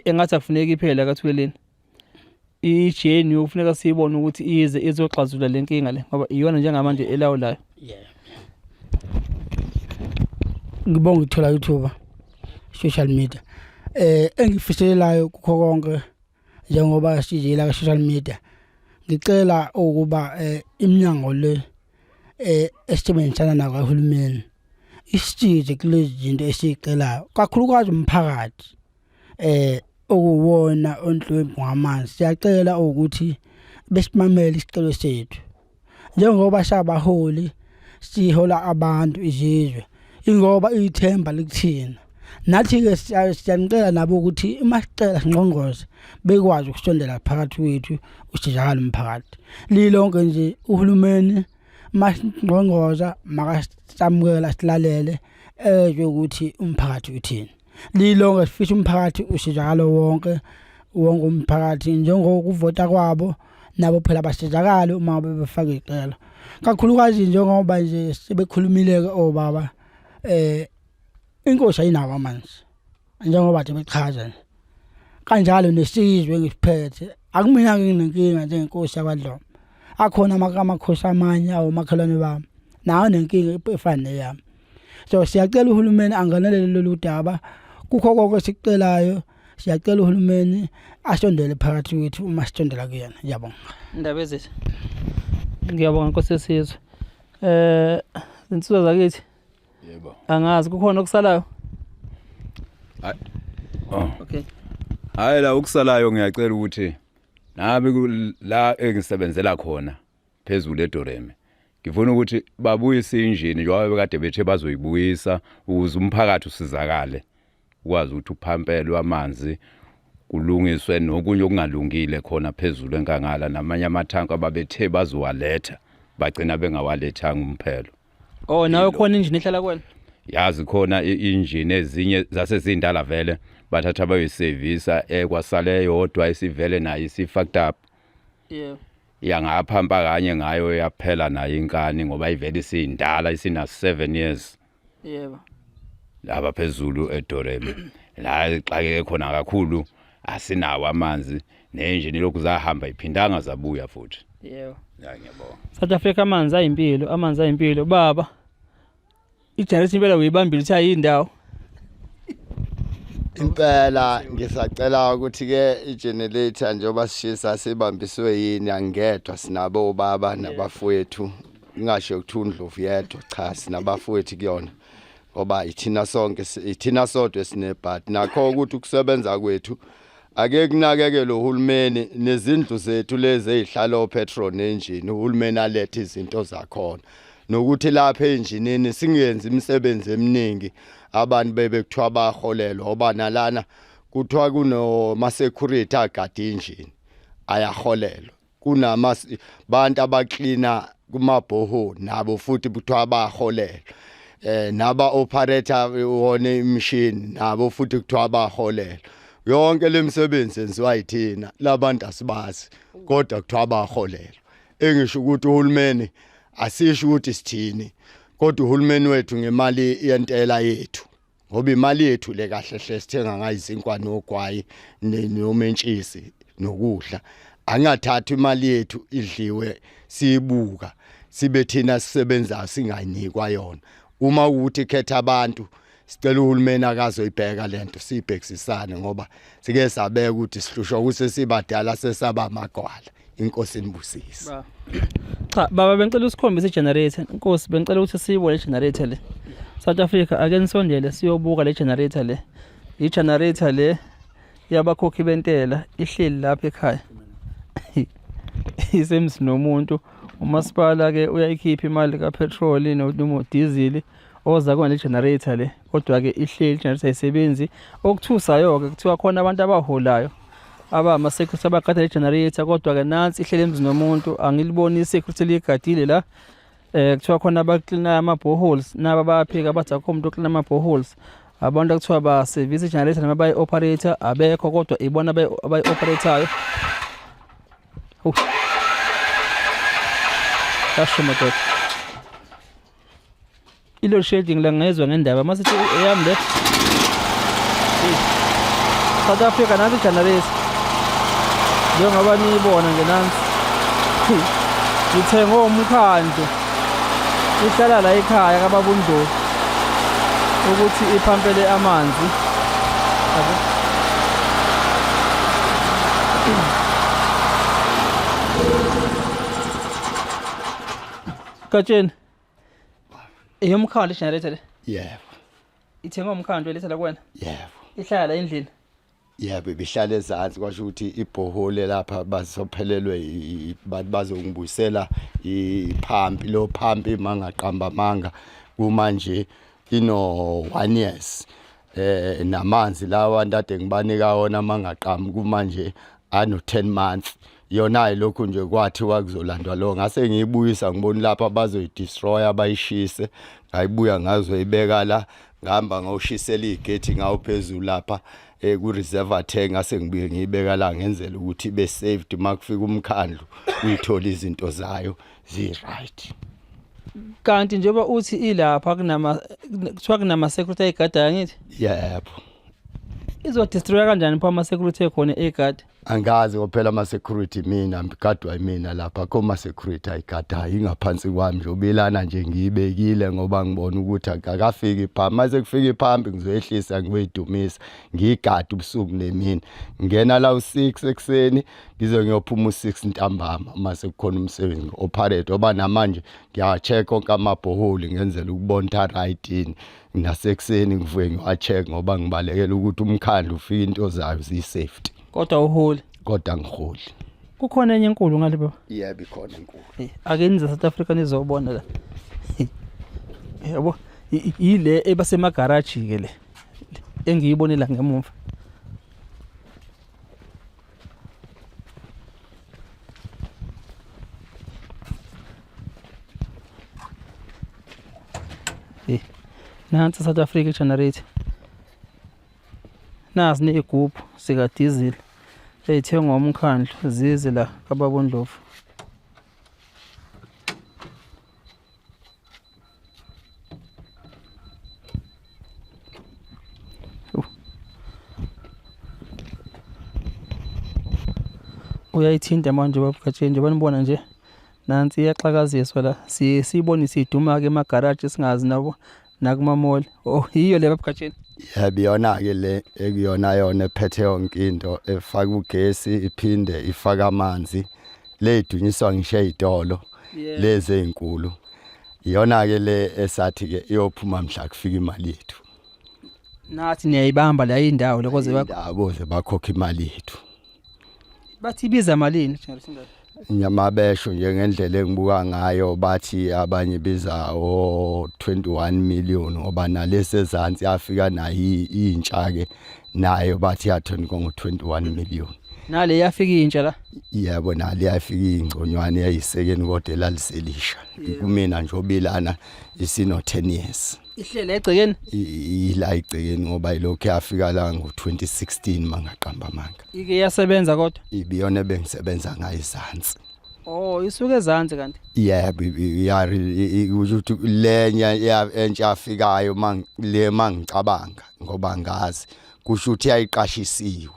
engathi akufuneki iphele kathuleleni i-GNU kufuneka siyibone ukuthi ize izoxazulula le nkinga le ngoba iyona njengamanje elawulayo. Ngibonga ukuthola ithuba social media. Eh engifiselelayo kukho konke njengoba sijila ka social media. Ngicela ukuba eh iminyango le eh esebenzisana nayo kahulumeni isisize kulezi zinto esicelayo kakhulukazi umphakathi. eh okuwona onhlwempu ngamanzi siyacela ukuthi besimamele isicelo sethu njengoba sabaholi sihola abantu izizwe ingoba ithemba likuthina nathi-ke siyanicela nabo ukuthi uma sicela singqongqoze bekwazi ukusondela phakathi kwethu usizakale umphakathi lilonke nje uhulumeni masingqongqoza makasamukela silalele ezwe ukuthi umphakathi uthini Lilonke sifisa umphakathi usizakale wonke wonke umphakathi njengokuvota kwabo nabo phela basizakale uma befaka icelo kakhulukazi njengoba nje sebekhulumile-ke obaba eh inkosi ayinawo amanzi njengoba nje bechaza nje kanjalo nesizwe engisiphethe akumina nginenkinga njengenkosi yakwadlomo akhona amakhosi amanye awomakhelwane bami nawo nenkinga efana neyami so siyacela uhulumeni angenelele lolu daba kukho konke esikucelayo siyacela uhulumeni asondele phakathi kwethu uma sisondela kuyena ngiyabonga indaba ezithi ngiyabonga nkosi yesizwe eh zinsizwa zakithi yebo angazi kukhona okusalayo hayi oh. okay hayi la okusalayo ngiyacela ukuthi nami la engisebenzela khona phezulu eDoreme ngifuna ukuthi babuyise injini njengoba bekade bethe bazoyibuyisa ukuze umphakathi usizakale ukwazi ukuthi uphampelwe amanzi kulungiswe nokunye okungalungile khona phezulu enkangala namanye amathanki ababethe bazowaletha bagcina bengawalethanga umphelo Oh nawe khona injini ehlala kuwena? Yazi khona injini ezinye zasezindala vele bathatha bayoyisevisa ekwasale yodwa isivele nayo isi-fucked up. Yebo. Yangaphampa kanye ngayo yaphela nayo inkani ngoba ivele isindala isina 7 years. Yebo. Laba phezulu eDoreme la ixakeke khona kakhulu asinawo amanzi nenjini lokhu zahamba iphindanga zabuya futhi. Yebo. Ya ngiyabonga. South Africa amanzi ayimpilo, amanzi ayimpilo baba. Ijarisi impela uyibambile uthi ayindawo. Impela ngisacela ukuthi ke igenerator njengoba sishisa sibambiswe yini angedwa sinabo obaba nabafowethu ngingasho ukuthi uNdlovu yedwa cha sinabafowethu kuyona. Ngoba ithina sonke ithina sodwa esinebhadi nakho ukuthi ukusebenza kwethu ake kunakekele uhulumeni nezindlu zethu lezi ezihlala opetrol nenjini uhulumeni alethe izinto zakhona nokuthi lapha enjinini singenzi imisebenzi eminingi abantu bebe kuthiwa baholelwa oba nalana kuthiwa kunoma security agada injini ayaholelwa kunama bantu abaklina kumabhoho nabo futhi kuthiwa baholelwa eh naba operator wona imishini nabo futhi kuthiwa baholelwa yonke lemisebenzi yenziwa yithina labantu asibazi kodwa kuthiwa baholelwa engisho ukuthi uhulumeni asisho ukuthi sithini kodwa uhulumeni wethu ngemali yentela yethu ngoba imali yethu le kahle hle sithenga ngayo izinkwa nogwayi nomentshisi nokudla angathathi imali yethu idliwe siyibuka sibe thina sisebenzayo singayinikwa yona uma ukuthi khetha abantu sicela uhulumeni akazoyibheka lento siyibhekisisane ngoba sike sabeka ukuthi sihlushwa ukuthi sibadala sesaba amagwala inkosi inibusise Cha baba bengicela usikhombise igenerator. Inkosi bengicela ukuthi siyibone igenerator le. South Africa ake nisondele siyobuka le generator le. I generator le yabakhokhi bentela ihleli lapha ekhaya. Isemzini nomuntu. Umasipala ke uyayikhipha imali kapetrol no diesel oza kona le generator le kodwa ke ihleli generator ayisebenzi. Okuthusayo ke kuthiwa khona abantu abaholayo abama-security abagada le-generator kodwa-ke nansi ihlele emzini womuntu angiliboni i-security liyigadile la eh kuthiwa khona abaklinayo ama-boreholes naba bayaphika bathi akukho umuntu oklina ama-boreholes abantu ekuthiwa basevisa i-generator noma bayi-operator abekho kodwa ibona abayi-operatayo Yasho madoda I-load shedding la ngezwa ngendaba masithi eyami le South Africa nansi generator njengoba niyibona nje nansi ngithengwe umkhandlu ihlala la ekhaya kababa uNdlovu ukuthi iphampele amanzi yabo Gatsheni Eyomkhandlu igenerator le. Yebo. Ithengwe umkhandlu eletha la kuwena. Yebo. Ihlala la endlini. Yebo ibihlala ezansi kwasho ukuthi ibhohole lapha bazophelelwe bathi bazongibuyisela iphampi lo phampi mangaqamba manga kumanje ino 1 years eh namanzi lawa abantu ngibanika wona mangaqhamuki kumanje ano 10 months yona lokhu nje kwathiwa kuzolandwa lo ngase ngiyibuyisa ngibona lapha bazoyidestroy abayishise ngayibuya ngazoyibeka la ngihamba ngawushisela igethi ngawuphezulu lapha eh ku reserve tank ngase ngibuye ngiyibeka la ngenzela ukuthi ibe saved makufika umkhandlu uyithola izinto zayo zi right Kanti njengoba uthi ilapha kunama kuthiwa kunama security ayigadayo angithi yebo izodestroya kanjani pho ama security ekhona egada angazi ngoba phela ama security mina ngigadwa yimina lapha akho ma security ayigadayo ingaphansi kwami nje ubelana nje ngiyibekile ngoba ngibona ukuthi akakafiki iphambi mase kufika iphambi ngizoyehlisa ngiyoyidumisa ngiyigade ubusuku nemini ngena la u6 ekuseni ngize ngiyophuma u6 ntambama uma sekukhona umsebenzi operate oba namanje ngiyacheck onke amabhoholi ngenzela ukubona ukuthi right yini nasekuseni ngivuke ngiwa-check ngoba ngibalekela ukuthi umkhandlu ufike into zayo ziyi-safety Kodwa uholi. kodwa ngiholi Kukhona enye enkulu ngale baba. yebo ikhona enkulu Ake nize South Africa nizobona la. Yabo yile ebasemagaraji ke le engiyibonela ngemuva. Eh, nansi South Africa generator. Nazi nezigubhu zika diesel eyithengwa umkhandlu zize la kababa uNdlovu. Uyayithinta manje baba Gatsheni njengoba nibona nje nansi iyaxakaziswa la siye siyibone siduma ke emagaraji singazi nabo nakumamall oh yiyo le baba Gatsheni yebo iyona-ke le ekuyona yona ephethe yonke into efaka ugesi iphinde ifake amanzi le idunyiswa ngisho ey'tolo lezi ey'nkulu. Iyona ke le esathi ke iyophuma mhla kufika imali yethu. Nathi niyayibamba la indawo lokoze Indaba ze bakhokha imali yethu. Bathi ibiza malini? Inyama besho nje ngendlela engibuka ngayo bathi abanye biza o 21 million ngoba nalesi ezansi yafika nayo intsha ke nayo bathi yathoni ngo 21 million. Nale yafika intsha la. Yebo nale yafika ingconywane yayisekeni kodwa elaliselisha. Kumina nje obilana isino 10 years. Ihlele egcekeni? Ila igcekeni ngoba ilokhu yafika la ngo-2016 mangaqamba amanga. Ike yasebenza kodwa? Ibiyona ebengisebenza ngayo izansi. Oh, isuke ezansi kanti? Yebo, iyari kusho ukuthi lenya entsha yafikayo le mangicabanga ngoba ngazi kusho ukuthi yayiqashisiwe.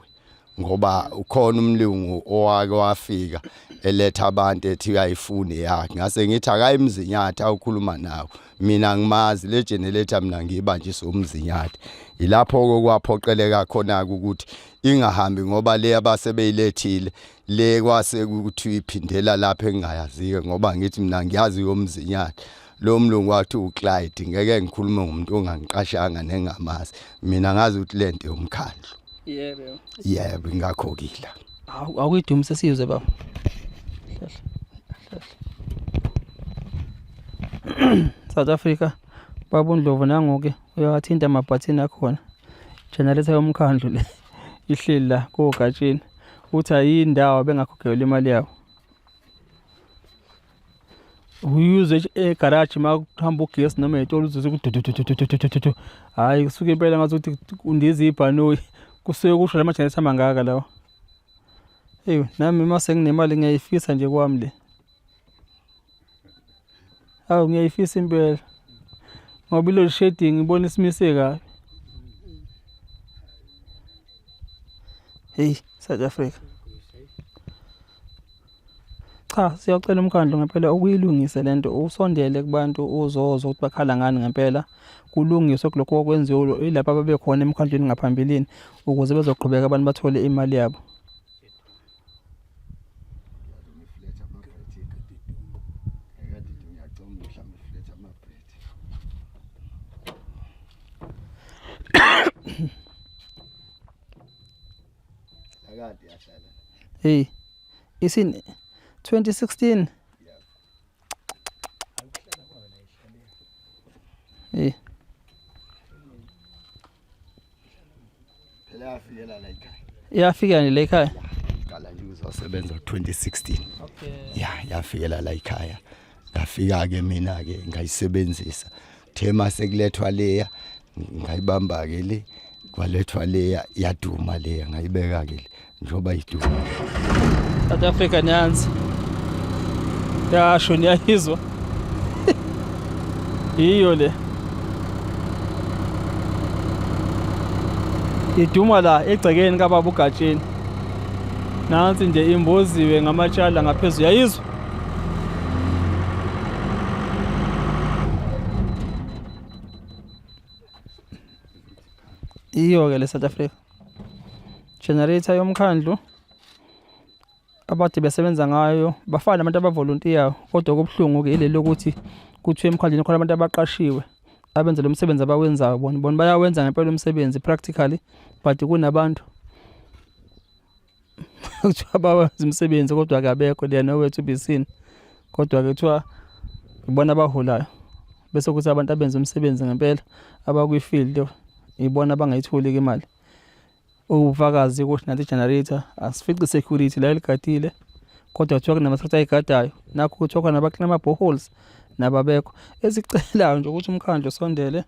Ngoba ukhona umlungu owake wafika eletha abantu ethi uyayifuna yakhe ngase ngithi akayimzinyathi awukhuluma nawo mina ngimazi le generator mina ngiyibanjiswe umzinyathi ilapho okwaphoqeleka khona ukuthi ingahambi ngoba le abasebeyilethile le kwase ukuthi iphindela lapho engingayazike ngoba ngithi mina ngiyazi yomzinyathi lo mlungu wathi uClyde ngeke ngikhulume ngomuntu ongangiqashanga nengamazi mina ngazi ukuthi lento yomkhandlu. Yebo. Yebo ingakho-ke la. Awu awuyidumise siyuze baba. Hlehla. Hlehla. South Africa baba uNdlovu nangoke uyawathinta amabhathini akhona. Generator yomkhandlu le ihleli la kogatsheni. Uthi ayindawo bengakhokhelwa imali yabo. Uyuze egaraji uma kuhamba ugesi noma ey'tolo uzwe ukuthi hhayi kusuke impela ngathi ukuthi kundiza ibhanoyi kusuke kusho la majenesi amangaka lawa. Eyi nami uma senginemali ngiyayifisa nje kwami le. Hawu ngiyayifisa impela ngoba i-load shedding ngibona isimise kabi. Hey South Africa. Cha, siyacela umkhandlu ngempela ukuyilungise lento usondele kubantu uzozwa ukuthi bakhala ngani ngempela kulungiswe kulokhu okwenziwe ilapha ababekhona emkhandlwini ngaphambilini ukuze bezoqhubeka abantu bathole imali yabo. Hey, isin 2016. Hey. Phela yafikela la ekhaya. Yafikela nje la ekhaya. Qala nje uzosebenza 2016. Okay. Ya, yafikela la ekhaya. Ngafika ke mina ke ngayisebenzisa. Thema sekulethwa leya ngayibamba ke le kwalethwa leya yaduma leya ngayibeka ke njengoba iduma. South Africa nyanzi. Yasho niyayizwa. Yiyo le. Iduma la egcekeni kababa uGatsheni. Nansi nje imboziwe ngamatshala ngaphezulu yayizwa. Iyo ke le South Africa. Generator yomkhandlu abade besebenza ngayo bafana nabantu abavolontiyayo kodwa okubuhlungu ke ileli lokuthi kuthiwe emkhandlwini khona abantu abaqashiwe abenza lo msebenzi abawenzayo bona bona bayawenza ngempela umsebenzi practically but kunabantu kuthiwa bawenza umsebenzi kodwa akabekho they are nowhere to be seen kodwa ke kuthiwa ibona abaholayo bese kuthi abantu abenza umsebenzi ngempela abakwi-field ibona abangayitholi-ke imali ubufakazi ukuthi nanti i-generator asifici security la eligadile kodwa kuthiwa kunama-security ayigadayo nakho kuthiwa khona abaklina ama-boreholes nababekho esicelayo nje ukuthi umkhandlu usondele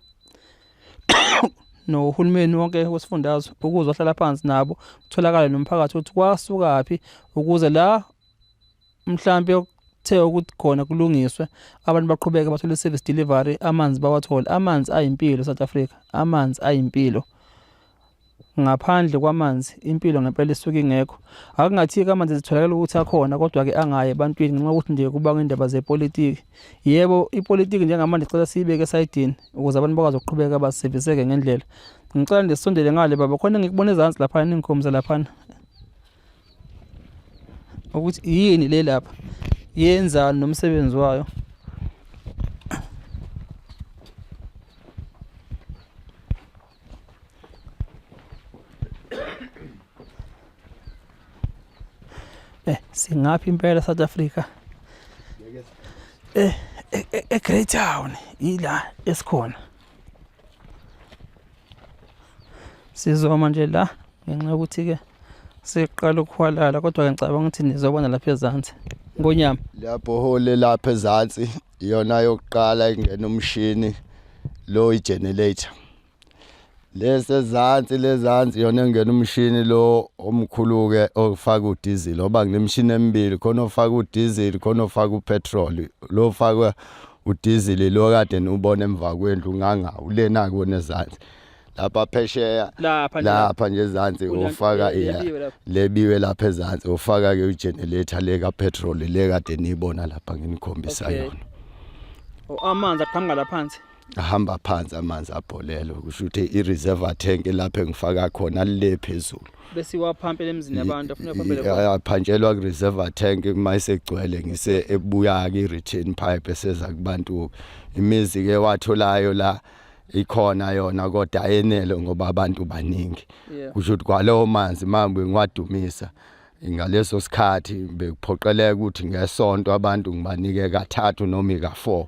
nohulumeni wonke wesifundazwe ukuze wahlala phansi nabo kutholakale nomphakathi ukuthi kwasukaphi ukuze la mhlampe kuthe ukuthi khona kulungiswe abantu baqhubeke bathole service delivery amanzi bawathole amanzi ayimpilo South Africa amanzi ayimpilo Ngaphandle kwamanzi impilo ngempela isuke ingekho. Akungathi-ke amanzi zitholakala ukuthi akhona kodwa-ke angayi ebantwini ngenxa yokuthi nje kubangwa indaba zepolitiki. Yebo, ipolitiki njengamanje sicela siyibeke esayidini ukuze abantu bakwazi ukuqhubeka baseviseke ngendlela. Ngicela nje sisondele ngale baba khona engikubona ezansi laphana ningikhombise laphana ukuthi yini le lapha yenzani nomsebenzi wayo. Singaphi impela South Africa? E Greytown ila esikhona. Sizoma nje la ngenxa yokuthi ke siqala ukuhwalala, kodwa ke ngicabanga ukuthi nizobona lapha ezansi. Ngonyama. Lapho hole lapha ezansi iyona yokuqala ingena umshini lo, igenerator. Lesezansi lezansi yona engena umshini lo omkhulu ke ofaka udiesel, oba kunemishini emibili khona, ofaka udiesel khona, ofaka upetrol. Lo ofaka udiesel lo kade niubona emva kwendlu nganga ulena kubona ezansi lapha phesheya. Lapha nje. Lapha nje ezansi ofaka lebiwe lapha. Lebiwe lapha ezansi, ofaka ke ugenerator le ka petrol le kade niyibona lapha nginikhombisa yona. Oh, amanzi aqhamuka la phansi. Ahamba phansi amanzi abholelo, kusho ukuthi i-reservoir tank lapho engifaka khona le phezulu. Bese iwaphampela emzini yabantu afuna uphampele khona. Aphantshelwa ku-reservoir tank, uma isegcwele ngise ebuya-ke i-return pipe eseza kubantu. Imizi-ke watholayo la ikhona yona, kodwa ayenele ngoba abantu baningi. Kusho ukuthi kwalowo manzi manje ngiwadumisa ngaleso sikhathi bekuphoqeleka ukuthi ngesonto abantu ngibanike kathathu noma ika-4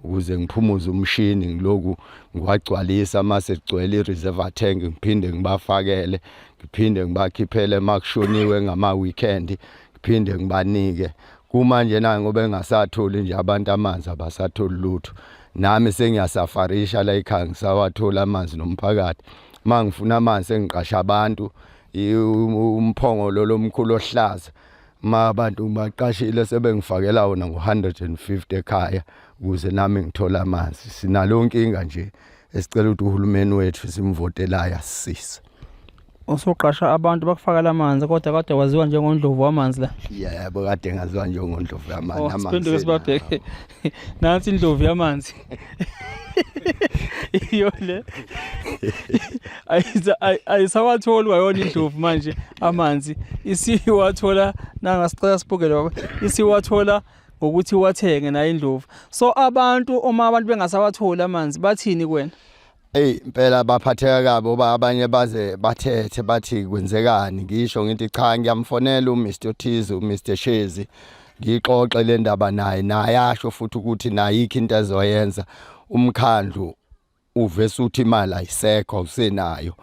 ukuze ngiphumuze umshini, ngiloku ngiwagcwalisa. Mase kugcwele i-reservoir tank ngiphinde ngibafakele, ngiphinde ngibakhiphele makushoniwe ngama-weekend, ngiphinde ngibanike. Kumanje na ngoba engasatholi nje abantu amanzi, abasatholi lutho, nami sengiyasafarisha la ekhaya, ngisawatholi amanzi nomphakathi. Uma ngifuna amanzi sengiqasha abantu, umphongolo lomkhulu ohlaza, ma abantu ngibaqashile sebengifakela wona ngo-150 ekhaya ukuze nami ngithole amanzi. Sinalo nkinga nje esicela ukuthi uhulumeni wethu simvotelayo asisize. Usuqasha abantu bakufakela amanzi, kodwa kade waziwa njengondlovu wamanzi la. Yebo, kade ngaziwa njengondlovu yamanzi. Oh, amanzi siphenduke sibabheke. Nansi indlovu yamanzi. Iyo le. Ayisawatholi kwayona indlovu manje amanzi. Isiwathola nangasicela sibukele baba. Isiwathola ngokuthi wathenge nayo indlovu. So abantu, uma abantu bengasawatholi amanzi, bathini kuwena? Ey, impela baphatheka kabi, oba abanye baze bathethe bathi kwenzekani. Ngisho ngithi cha, ngiyamfonela uMr Othize, uMr Shezi, ngixoxe le ndaba naye, naye asho futhi ukuthi nayikho into ezoyenza. Umkhandlu uvese uthi imali ayisekho, awusenayo.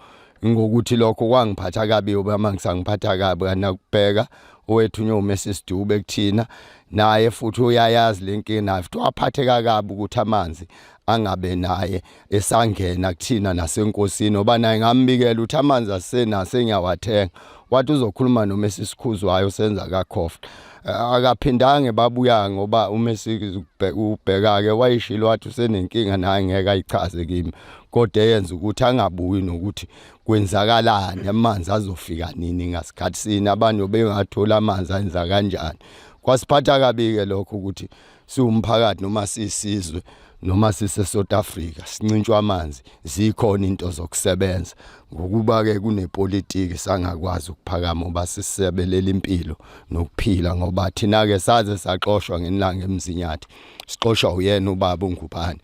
Ngokuthi lokho kwangiphatha kabi, oba ngisangiphatha kabi kanakubheka owethunywe uMrs Dube kuthina, naye futhi uyayazi lenkinga, naye futhi waphatheka kabi ukuthi amanzi angabe naye esangena kuthina nasenkosini, ngoba naye ngambikela ukuthi amanzi asenaso engiyawathenga, wathi uzokhuluma noMrs Khuzwayo senza kaKhoft. Akaphindange babuya ngoba uMrs ubheka ke wayishilo wathi usenenkinga naye, ngeke ayichaze kimi, kodwa eyenza ukuthi angabuyi nokuthi kwenzakalani, amanzi azofika nini, ngasikhathi sini, abantu bengathola amanzi ayenza kanjani. Kwasiphatha kabi ke lokho ukuthi siwumphakathi noma sisizwe noma sise South Africa sincintshwa amanzi, zikhona into zokusebenza, ngokuba ke kunepolitiki sangakwazi ukuphakama ngoba sisebelela impilo nokuphila, ngoba thina ke saze saxoshwa ngenilanga eMzinyathi, sixoshwa uyena ubaba uNgubane,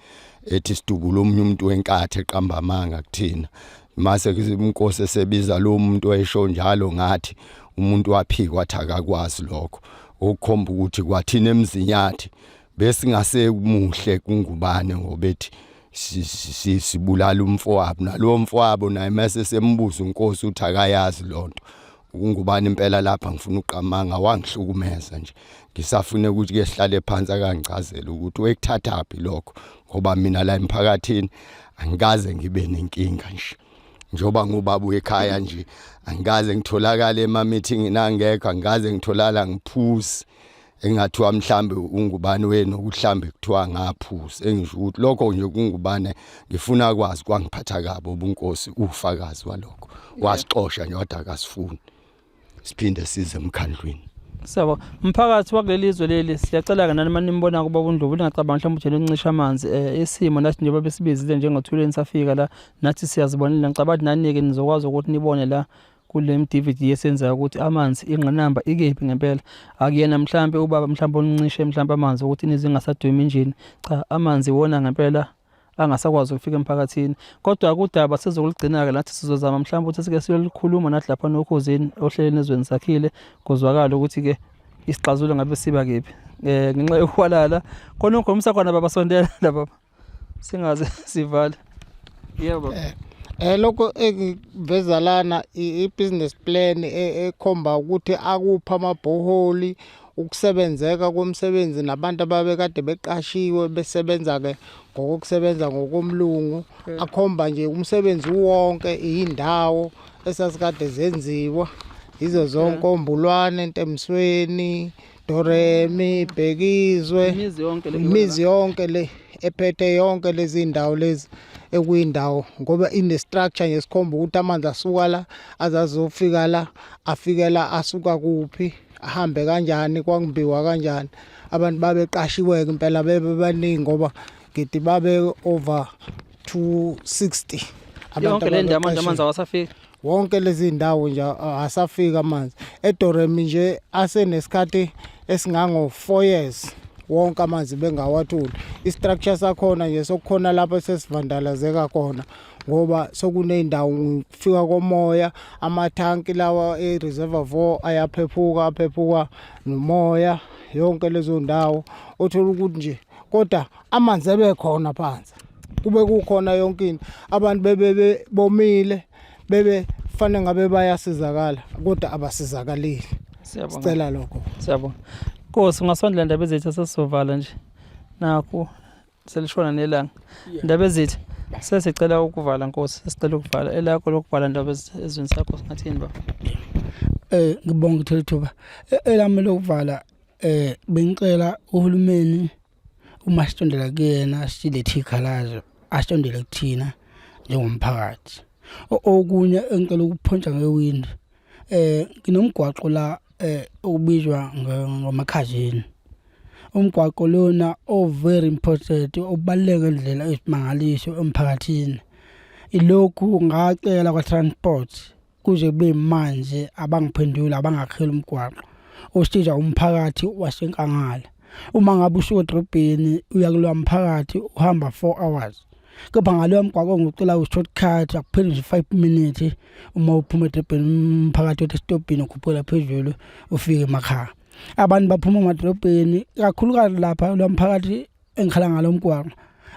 ethi sidubula omunye umuntu wenkathi, eqamba amanga kuthina. Mase inkosi esebiza lo muntu esho njalo ngathi umuntu waphikwa, wathi akakwazi lokho, okukhomba ukuthi kwathina eMzinyathi besingase muhle kuNgubane ngoba ethi sibulala umfowabo. Nalowo mfowabo naye mase sembuza unkosi uthi akayazi lonto uNgubane impela. Lapha ngifuna uqamanga wangihlukumeza nje, ngisafuna ukuthi ke sihlale phansi akangichazele ukuthi wekuthathaphi lokho, ngoba mina la emphakathini angikaze ngibe nenkinga nje, njengoba ngubaba ekhaya nje, angikaze ngitholakale ema meeting nangekho, angikaze ngitholala ngiphuzi engathiwa mhlambe ungubani wenu ukuhlambe kuthiwa ngaphuza. Engisho ukuthi lokho nje kungubane ngifuna kwazi kwangiphatha kabi, ubunkosi ufakazi walokho, wasixosha nje wathi akasifuni siphinde size emkhandlwini. Siyabonga. Mphakathi wakuleli zwe leli, siyacela-ke nani uma nimbona kuba uNdlovu, ningacabanga mhlawumbe ukuthi uncisha amanzi. Isimo nathi njengoba besibizile njengothuleni safika la, nathi siyazibonela. Ngicabanga ukuthi nani-ke nizokwazi ukuthi nibone la kule DVD esenzayo ukuthi amanzi ingqinamba ikephi ngempela. Akuyena mhlampe ubaba mhlampe oncishe mhlampe amanzi ukuthi nize ingasadumi injini. Cha, amanzi iwona ngempela angasakwazi ukufika emphakathini. Kodwa kudaba sizokuligcina-ke, nathi sizozama mhlawumbe ukuthi sike siyolikhuluma nathi lapha noKhozini ohlelweni Ezweni Sakhile, kuzwakala ukuthi-ke. Isixazululo ngabe siba kephi? Ngenxa yokuhwalala khona ukhulumisa khona baba, sondela la baba, singaze sivale. Yebo baba. Lokho engiveza lana i-business plan ekhomba ukuthi akuphi amabhoholi, ukusebenzeka komsebenzi nabantu ababekade beqashiwe besebenza ke ngokokusebenza ngokomlungu, akhomba nje umsebenzi wonke, indawo esasikade zenziwa yizo zonke, ombulwane, Ntemsweni, Doremi, Bhekizwe, imizi yonke le, imizi yonke le ephethe yonke lezi ndawo lezi ekuyindawo, ngoba ine structure nje sikhomba ukuthi amanzi asuka la azazofika la, afikela asuka kuphi, ahambe kanjani, kwangimbiwa kanjani, abantu babeqashiwe impela bebe baningi, ngoba ngithi babe over 260 yonke le ndawo manje ababeqashiwe. Amanzi awasafiki. Wonke lezi ndawo nje asafika amanzi. eDoremi nje asenesikhathi esingango 4 years wonke amanzi bengawatholi. I-structure sakhona nje sokukhona lapho sesivandalazeka khona, ngoba sokuney'ndawo kufika komoya, amathanki lawa e-reservoir ayaphephuka, aphephuka nomoya yonke lezo ndawo, othola ukuthi nje kodwa amanzi ebekhona phansi, kube kukhona yonke into, abantu bebe bomile, bebe fanele ngabe bayasizakala, kodwa abasizakalile. Siyabonga. Sicela lokho. Siyabonga Nkosi. Ungasondela, ndaba ezethu, sesizovala nje, nakhu selishona nelanga. Ndaba ezithi sesicela ukuvala Nkosi, sesicela ukuvala. Elakho lokuvala, ndaba ezweni sakho, singathini baba? Ngibonga ukuthola ithuba. Elami lokuvala, bengicela uhulumeni uma sitondela kuyena silethe ikhalazo, asitondele kuthina njengomphakathi. Okunye engicela ukuphontsha ngewindi, nginomgwaqo la okubizwa ngamakhazini. Umgwaqo lona o very important, obaluleke ngendlela eyisimangaliso emphakathini. Ilokhu ngacela kwa transport, kuze kube manje abangiphenduli, abangakheli umgwaqo osiza umphakathi waseNkangala. Uma ngabe usuka edrobheni uya kulowa mphakathi uhamba 4 hours, kepha ngaloya mgwaqo ngicela u-shortcut, akupheli nje 5 minutes uma uphuma edrobheni, umphakathi othi esitobhini ukhuphukela phezulu ufike emakhaya. Abantu baphuma emadrobheni kakhulukazi lapha lo mphakathi engikhala ngalo mgwaqo,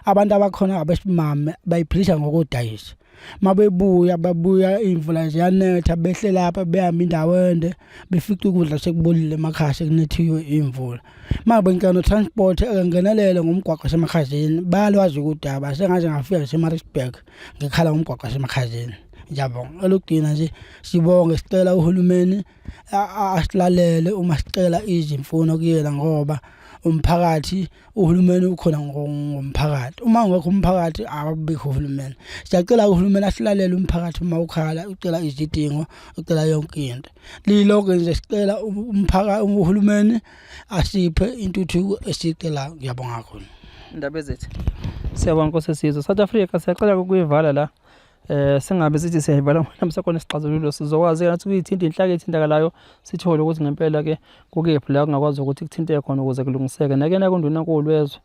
abantu abakhona abesimame bayiphilisa ngokodayisa. Mabebuya babuya imvula ziyanetha, behle lapha behamba indawo ende, befica ukudla sekubolile emakhaya, sekunethiwe imvula. Mabe ngicela no-transport akangenelele ngomgwaqo wasemakhazeni, bayalwazi udaba. Sengaze ngafika ngisemarisburg ngikhala ngomgwaqo wasemakhazeni. Ngiyabonga. Elokugcina nje, sibonge, sicela uhulumeni asilalele uma sicela izimfuno kuyena, ngoba umphakathi, uhulumeni ukhona ngomphakathi. Uma ungekho umphakathi awubikho uhulumeni. Siyacela uhulumeni asilalele umphakathi uma ukhala, ucela izidingo, ucela yonke into. Lilonke nje sicela umphakathi, uhulumeni asiphe intuthuko esiyicelayo. Ngiyabonga kakhulu. Indaba ezethu, siyabonga Nkosi esizwe South Africa. Siyacela ukuyivala la, singabe sithi siyayivala namhla, isixazululo sizokwazi ngathi kuyithinta inhlaka ethintakalayo, sithole ukuthi ngempela ke kukephi la kungakwazi ukuthi kuthinteke khona ukuze kulungiseke. Nakena kundunankulu wezwe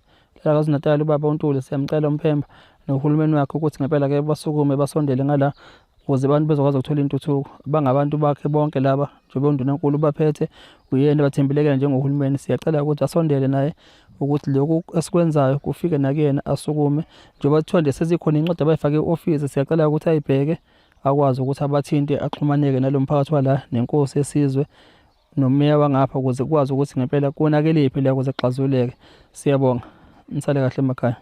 la KwaZulu-Natal, ubaba uNtuli, siyamcela umphemba nohulumeni wakhe ukuthi ngempela ke basukume basondele ngala ukuze abantu bezokwazi ukuthola intuthuko. Bangabantu bakhe bonke laba, njengoba undunankulu baphethe uyena bathembelekela njengohulumeni. Siyacela ukuthi asondele naye ukuthi lokhu esikwenzayo kufike nakuyena, asukume. Njengoba kuthiwa nje sezikhona incwadi abayifake e-ofisi, siyacela ukuthi ayibheke, akwazi ukuthi abathinte, axhumaneke nalo mphakathi wala, nenkosi yesizwe nomeya wangapha, ukuze kukwazi ukuthi ngempela konakelephi la ukuze kuxazululeke. Siyabonga, nisale kahle emakhaya.